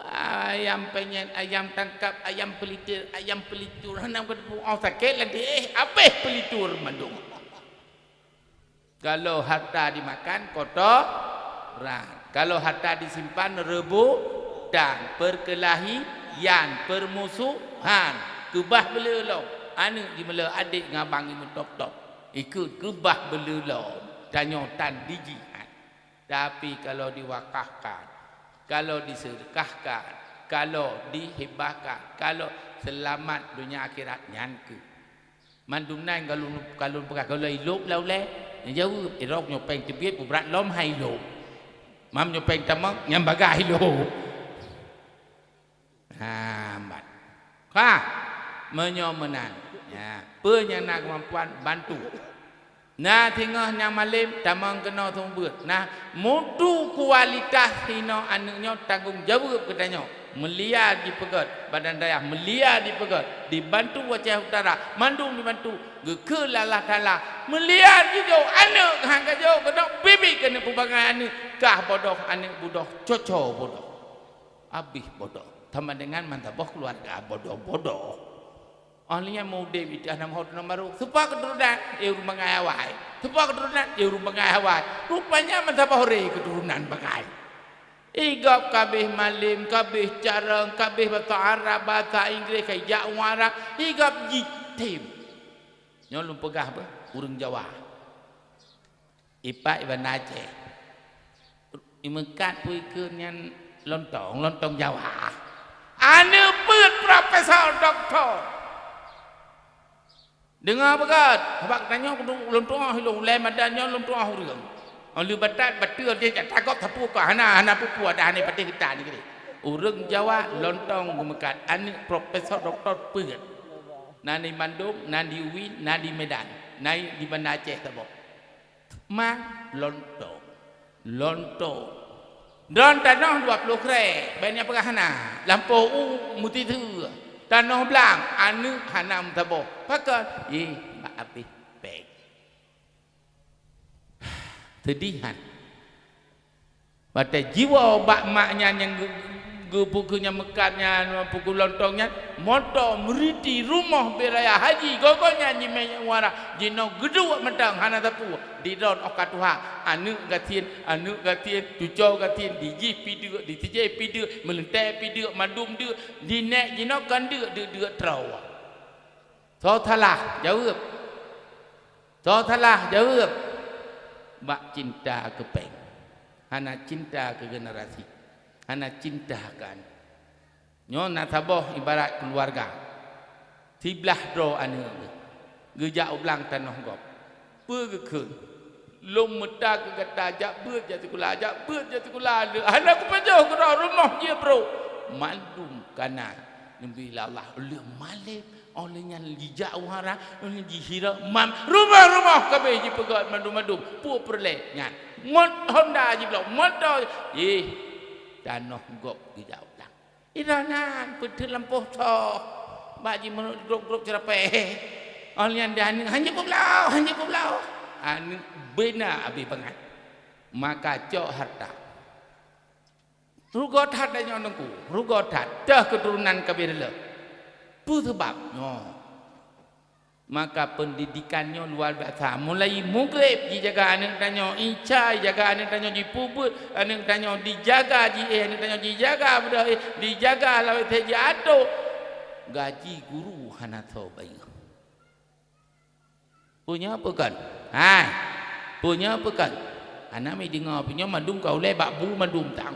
Ayam penyet, ayam tangkap, ayam peliter, ayam pelitur. Hana beuteupeue, oh, sakét ladeh, eh, abéh pelitur mandum. Kalau harta dimakan, kotoran. Kalau harta disimpan, rebutan, perkelahian, permusuhan. Keubah beuleueh lom. Aneuëk jimeuleueh, adék ngon abang jimeutôb-tôb. Ikheun keubah beuleueh lom. Tanyoe tan dijih. Tapi kalau diwakafkan, kalau disedekahkan, kalau dihibahkan, kalau seulamat donya akhirat, nyan keuh. Mandum nyan kalau, kalau peugah, kalau ilôb lam ulée, neujaweueb, "Irok nyoe péng teubiet, peubrat lom hai ilôb. Mam nyoe péng tamong, nyan bagaih ilôb." Ha, ban. Ka, meunyoe meunan, ya, peue nyang na keumampuan, bantu. Na singoh nyang malém, tamong keunoe seumeubeuet. Nah, mutu kualitas hinoe aneuëk nyoe tanggong jaweueb geutanyoe. Meulian jipeugét, badan dayah meulian jipeugét, dibantu Aceh Utara, mandum dibantu. Geukheun lé Allah Taala, meulian jijok aneuëk, han ka jok keunoe, bibi keuneuk peubangai aneuëk, kah bodoh aneuëk budoh, coco bodoh. Abéh bodoh. Sama dengan meusaboh keuluwarga bodoh-bodoh. Oh, lheueh nyan meu-udeb di teuh nam hot nam barô. Soe po keuturonan? Eh, ureuëng bangai awai. Soe po keuturonan? Eh, ureuëng bangai awai. Rupanya meusaboh re keuturonan bangai. Igab kabéh malém, kabéh carông, kabéh basa Arab, basa Inggréh, ka ijak u Arab. Igab jitem. Nyoe lôn peugah beuh, ureuëng Jawa. Ipak i Banda Aceh. Imeukat peue ikheun nyan lontong, lontong Jawa. Aneuk peuet profesor, doktor. Deungoe beugét, sabab geutanyoe kudu lôn tuoh ilôn, ulée madan nyoe lôn tuoh ureuëng. Óh lheueh batat, bateue jih jak tagôp sapeue ka hana, hana peue-peue dah hana patéh geutanyoe keudeh. Ureuëng Jawa lontong geumeukat, aneuk profesor doktor peuet. Na di Bandung, na di U I N, na di Medan, na di Banda Aceh saboh. Man lontong. Lontong. Droen tanoh dua ploh krée, bék nyan peugah hana. Lampôh u meusiseue. Tanoh blang, aneuk hana meusaboh. Pakon? Yeh, bak abéh péng. Seudih han. Watée jiwoe bak mak nyan nyang geu-, geu-, pukul nyang meukat nyan, pukul lontong nyan, moto, meuriti, rumoh, biaya haji, gogo nyan jimé nyang wara, jinoe geuduek mantong hana sapeue, didroen óh ka tuha, aneuk gasien, aneuk gasien, cucoe gasien, dijih pih deuk, disijeh pih deuk, meuleuntée pih deuk, mandum deuk, dinék jinoe kon deuk, deuk-deuk troe. Soe salah, jaweueb. Soe salah, jaweueb. Bak cinta keu péng. Hana cinta keu generasi. Hana cinta keu aneuk. Nyoe na saboh ibarat keuluwarga. Siblaih droe aneuk geuh. Geujak u blang tanoh gob. Peue geukheun? Lôn meuta keu gata jak beuet jak sikula, jak beuet jak sikula. Hana kupajoh keudroe rumoh jih brok. Mandum kana neubri lé Allah. Ulée malém, óh lheueh nyan jijak u hara, óh lheueh jihira mam. Rumoh-rumoh kabéh jipeugét mandum-mandum. Peue peureulée nyan? Mot honda jiblok, moto. Yeh, tanoh gob geujak u blang. Inan peuteuk lampôh tho, bak jimeuruek grôp-grôp ceurapée. Óh lheueh nyan di aneuk, "Hanjeuet peubloe, hanjeuet peubloe." Aneuk beuna abéh bangai. Maka cok hareuta. Rugoe that tanyoe Teungku, rugoe that. Teuh keuturonan kabéh lé. Peue sabab nyoe? Maka peundidikan nyoe luar biasa. Mulai mugreb jijaga aneuk tanyoe, isya jijaga aneuk tanyoe, jipeubuet aneuk tanyoe, dijaga jiéh aneuk tanyoe, jijaga beudôh éh, dijaga lawét jiato. Gaji guru hana tho bayeue. Peue nyoe peue kon? Hai. Peue nyoe peue kon? Hana mi deungoe peue nyoe mandum ka ulée bak bu mandum tang.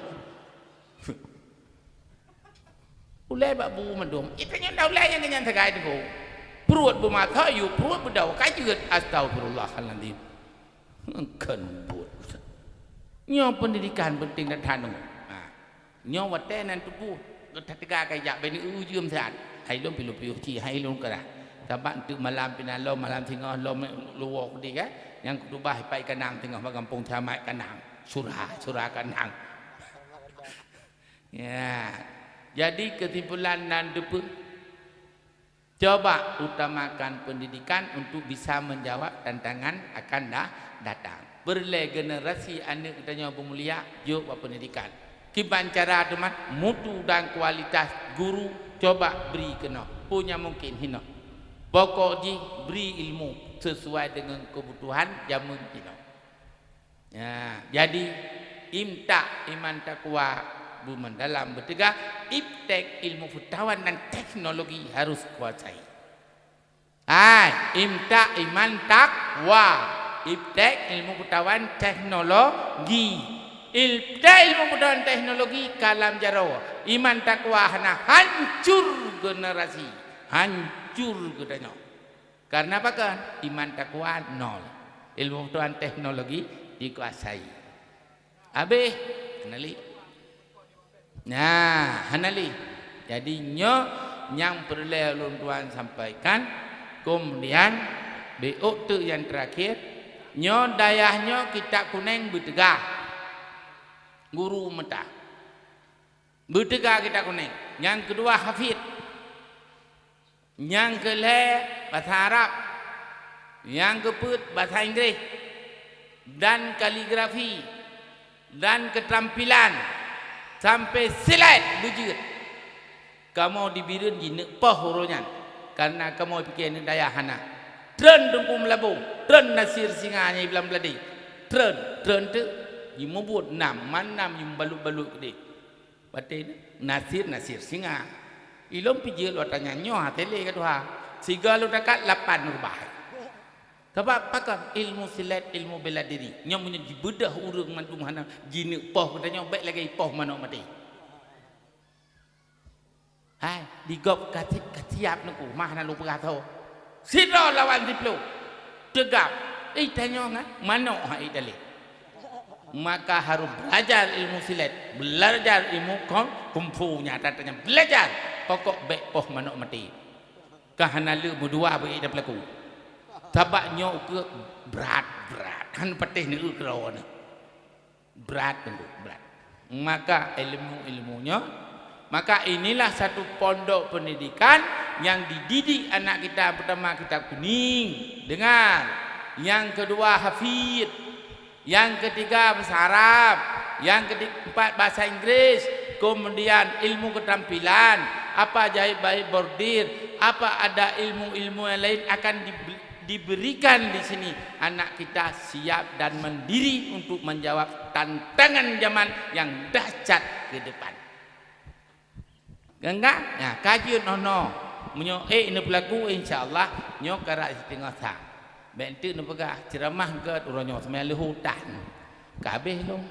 Ulée bak bu mandum. Itanyoe dah ulée nyang keunyan sagai teungku. Pruet beumasoe, yue pruet beudôh ka jeuet. Astagfirullahalazim. Kon buet. Nyoe peundidikan peunteng that-that teungku. Ha. Nyoe watée nan tuboh geutateuga kajak bak neu-eu jeuem siat. Hai lôn piôh-piôh cit, hai lôn keurah. Sabab eunteuk malam pih na lom, malam singoh lom luwoe keudeh kan. Nyang kutubah ipai kanang teungoh bak gampông Camat kanang. Sura, sura kanang. Ya. Jadi keusimpulan nan teupeu, coba utamakan pendidikan untuk bisa menjawab tantangan akan da-, datang. Peureulée generasi aneuk geutanyoe beumulia jok bak pendidikan. Kiban cara teuma mutu dan kualitas guru coba bri keunoe. Peue nyang mungkin hinoe. Pokok jih bri ilmu sesuai dengan kebutuhan jameun jinoe. Ya, jadi, imtak iman takwa beumandalam beuteuga, iptek ilmu pengetahuan dan teknologi harus kuasai. Hai, imtak iman takwa, iptek ilmu pengetahuan teknologi. Iptek ilmu pengetahuan teknologi kalam jaroe. Iman takwa hana, hancur generasi, hancur geutanyoe. Karena apa kan? Iman takwa nol. Ilmu pengetahuan teknologi dikuasai. Habéh, hana lé. Nah, hana lé. Jadi nyoe nyang peureulée ulôn tuan sampaikan. Kemudian, bék teuk nyang terakhir, nyoe dayah nyoe kitab kuneng beuteuga. Guru meuta. Beuteuga kitab kuneng. Nyang keudua hafid. Nyang keulhée basa Arab, nyang keupeuet basa Inggréh, dan kaligrafi, dan keutampilan, sampoe silet beujeuet. Kamoe di Bireuen jineuk poh uroe nyan, kareuna kamoe pike aneuk dayah hana. Treun Teungku Meulaboh, treun Nasir Singa nyang i Blang Beuladé, treun, treun teuk, jimubuet nam, man nam jimeubalot-balot keudeh. Watée nyan, Nasir, Nasir Singa. Ilôn pih jeuet lôn tanyong nyoe hase lé ka tuha. Sigoe lôn takat lapan rubah. Sabab pakon? Ilmu silet, ilmu bela diri. Nyoe meunyoe jibeudoh ureuëng mandum hana jineuk poh geutanyoe, bék lagée poh manok maté. Hai, di gob ka si-, ka siap neuku, mah na lôn peugah tho. Sidroe lawan siploh. Teugab. Eh, tanyoe ngat, manok hai daleh. Maka harus belajar ilmu silet, belajar ilmu kung, kungfu nyata tanya belajar. Pokok bék poh manok maté. Ka hana le meudua beu ida pelaku. Sabab nyoe ukeue brat-brat. Han patéh neueu keudroe nyoe. Brat teungku, brat. Maka ilmu-ilmu nyoe, maka inilah satu pondok pendidikan yang dididik anak kita, pertama kitab kuning, dengar. Yang kedua hafid, yang ketiga bahasa Arab, yang keempat bahasa Inggris, kemudian ilmu keterampilan, apa jahit bait bordir, apa ada ilmu-ilmu yang lain akan di-, diberikan di sini. Anak kita siap dan mandiri untuk menjawab tantangan zaman yang dahsyat ke depan. Gangga? Nah, kajeut noh-noh. Meunyoe ék neupeulaku, insya Allah, nyoe karab siteungoh sa. Bék enteuk neupeugah, ceuramah gét uroe nyoe, seumai leuhô tan. Ka habéh lom.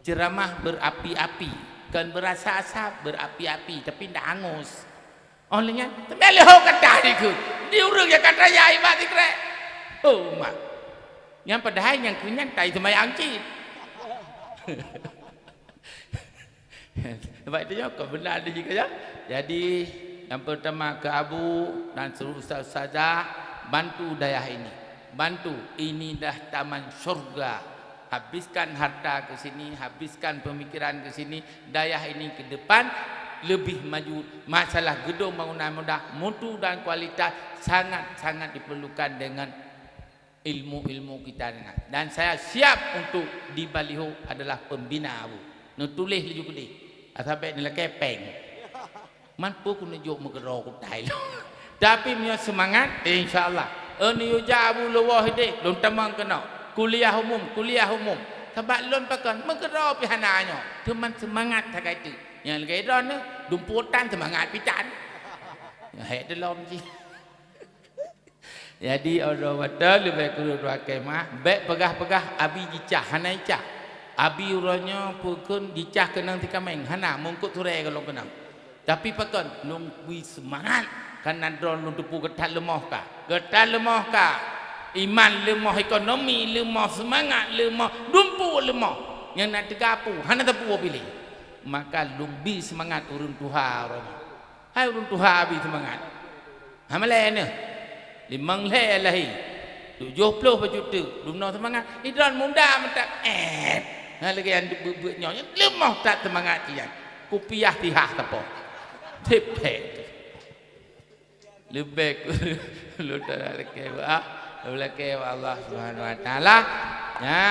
Ceuramah berapi-api. Kon beurasa asab, berapi-api, tapi ndak hangus. Óh lheueh nyan, seumai leuhô ka tah dikeue. Di ureuëng nyang ka raya iba sikrek. Oh, mak. Nyan padahai nyang keu nyan tai seumayang cit. Sebab itu nyoe, kok beuna ada juga ya. Jadi, yang pertama ke Abu dan seluruh ustaz-ustazah, bantu dayah ini. Bantu, ini dah taman syurga. Habiskan harta ke sini, habiskan pemikiran ke sini, dayah ini ke depan lebih maju. Masalah gedung bangunan mudah, mutu dan kualitas sangat-sangat diperlukan dengan ilmu-ilmu kita dengar. Dan saya siap untuk di baliho adalah pembina Abu. Neutuléh laju keudeh. Asai bék neulakée péng. Man peue keuneuk jok meukeudroe kutai lom. Tapi meunyoe seumangat, insya Allah. Eunteuk jak Abu leuwoh ideh, lôn tamong keunoe. Kuliah umum, kuliah umum. Sabab lôn pakon, meukeudroe pih hana nyoe. Teuma seumangat sagai teuk. Nyang lagée droeneuh, dumpeue tan seumangat pih tan. Nyoe hék teulom jih. Jadi, ôh watée leubeh kureueng dua kemah, bék peugah-peugah abi jicah, hana jicah. Abi uroe nyoe peue kheun jicah keunong tikaméng, hana, meungkot surée gohlom keunong. Tapi pakon, lôn bri seumangat, kareuna droe lôn teupeue geutan leumoh ka. Geutan leumoh ka. Iman leumoh, ekonomi leumoh, seumangat leumoh, dumpeue leumoh. Nyang na teuga peue, hana teupeue piléh. Maka lôn bri seumangat ureuëng tuha uroe nyoe. Hai ureuëng tuha abi seumangat. Ha malée neuh. Limong lhée lahé. Tujoh ploh bacut teuk. Dumnoe seumangat. Idroen muda mantap. Eh. Ha lagée nyang beuet-beuet nyoe. Leumoh that seumangat nyan. Kupiah tihah sapoh. Tipék. Leubeh lôn lakée bak, lôn lakée bak Allah Subhanahu Wa Taala. Nya,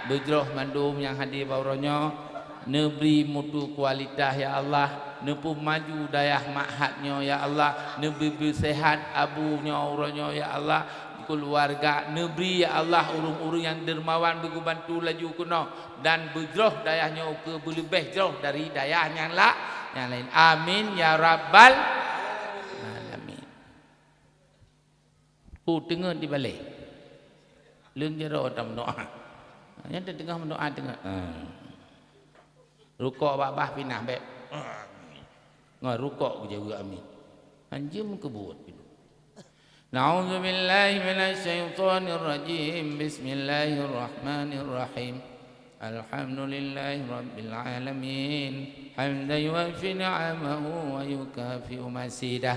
beujroh mandum nyang hadir bak uroe nyoe. Neubri mutu kualitas, ya Allah. Neupeumaju dayah ma'had nyoe, ya Allah. Neubri-bri seuhat abu nyoe uroe nyoe, ya Allah. Keuluwarga, neubri, ya Allah, ureuëng-ureuëng nyang dermawan beugeubantu laju keunoe dan beujroh dayah nyoe keu beuleubeh jroh dari dayah nyang la-, nyang laén. Amin, ya Rabbal Alamin. Oh, teungeut di balée. Leueng jaroe tameudoá. Nyan teungoh meudoá teungeut. Ah. Rukok babah pinah bék. Ngon rukok geujaweueb amin. Hanjeuem keubuet. A'udzubillahi minasyaitonirrajim. Bismillahirrahmanirrahim. Alhamdulillahirabbil alamin. Hamdan yuwafi ni'amahu wa yukafi'u mazidah.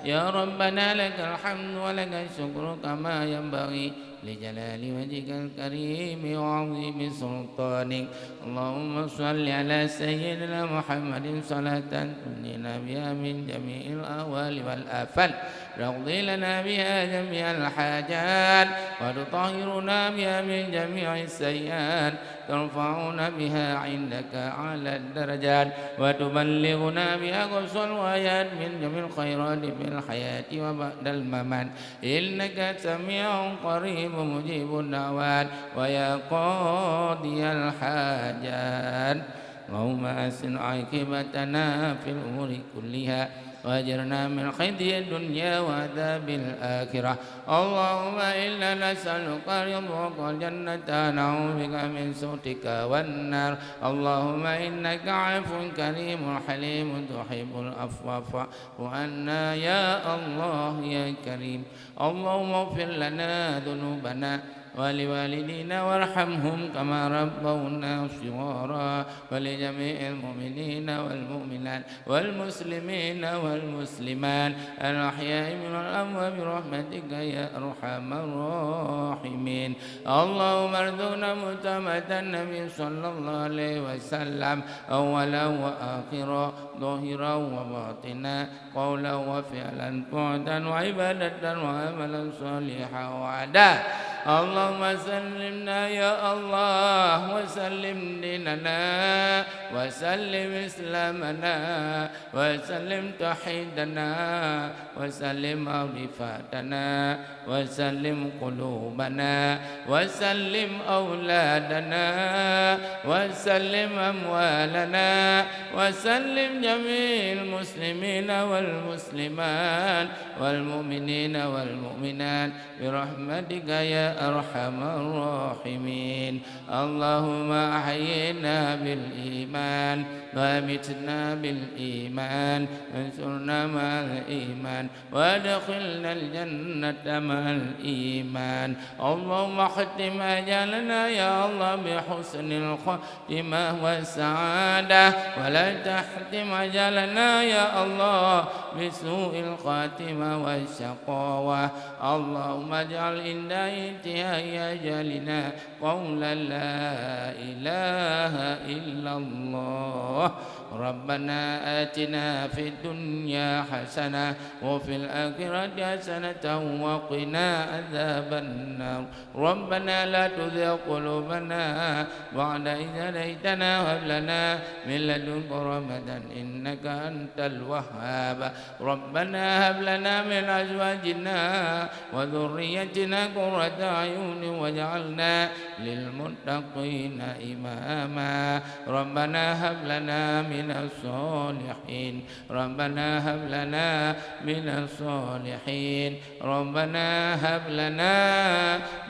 Ya Rabbana lakal hamdu wa lakal syukru kama yanbaghi li jalali wajhikal karimi wa 'azimi sultanik. Allahumma shalli ala sayyidina Muhammadin salatan tunjina biha min jami'il ahwali wal afat. Taqdi lana biha jami'al hajat wa tutahhiruna biha min jami'is sayyiat. Tarfa'una biha 'indaka a'lad darajat wa tuballighuna biha aqsal ghayat min jami'il khairati fil hayati wa ba'dal mamat. Innaka sami'un qaribun mujibud da'wat. Wa ya qadiyal hajat, Allahumma ahsin aqibatana fil umuri kulliha. وأجرنا من خزي الدنيا وعذاب الآخرة. اللهم إنا نسألك رضاك والجنة، نعوذ بك من سخطك والنار. اللهم إنك عفو كريم حليم تحب العفو فاعف عنا يا الله يا كريم. اللهم اغفر لنا ذنوبنا ولوالدينا وارحمهم كما ربونا صغارا، ولجميع المؤمنين والمؤمنات والمسلمين والمسلمات الأحياء منهم والأموات برحمتك يا أرحم الراحمين. اللهم ارزقنا متابعة النبي صلى الله عليه وسلم أولا وآخرا، ظاهرا وباطنا، قولا وفعلا، طاعة وعبادة وعملا صالحا وعدا. اللهم سلمنا يا الله، وسلم ديننا، وسلم إسلامنا، وسلم توحيدنا، وسلم معرفتنا، وسلم قلوبنا، وسلم أولادنا، وسلم أموالنا، وسلم جميع المسلمين والمسلمات والمؤمنين والمؤمنات برحمتك يا أرحم الراحمين. اللهم أحينا بالإيمان وأمتنا بالإيمان وانصرنا مع الإيمان وأدخلنا الجنة مع الإيمان. اللهم اختم أعمالنا يا الله بحسن الخاتمة والسعادة، ولا تختم أعمالنا يا الله بسوء الخاتمة والشقاوة. اللهم اجعل عند انتهاء أجلنا قول لا إله إلا الله. ربنا آتنا في الدنيا حسنة وفي الآخرة حسنة وقنا عذاب النار. ربنا لا تزغ قلوبنا بعد إذ هديتنا وهب لنا من لدنك رحمة إنك أنت الوهاب. ربنا هب لنا من أزواجنا وذريتنا قرة أعين واجعلنا للمتقين إماما. ربنا هب لنا من الصالحين. ربنا هب لنا من الصالحين. ربنا هب لنا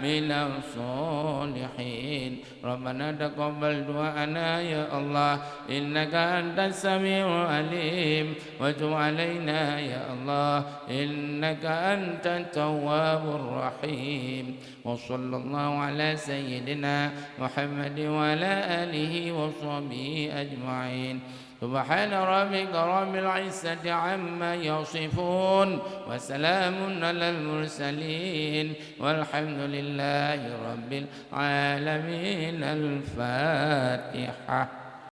من الصالحين. ربنا تقبل دعاءنا يا الله إنك أنت السميع العليم، وتب علينا يا الله إنك أنت التواب الرحيم. وصلى الله على سيدنا محمد وعلى آله وصحبه أجمعين. سبحان ربك رب العزة عما يصفون، وسلام على المرسلين، والحمد لله رب العالمين. الفاتحة.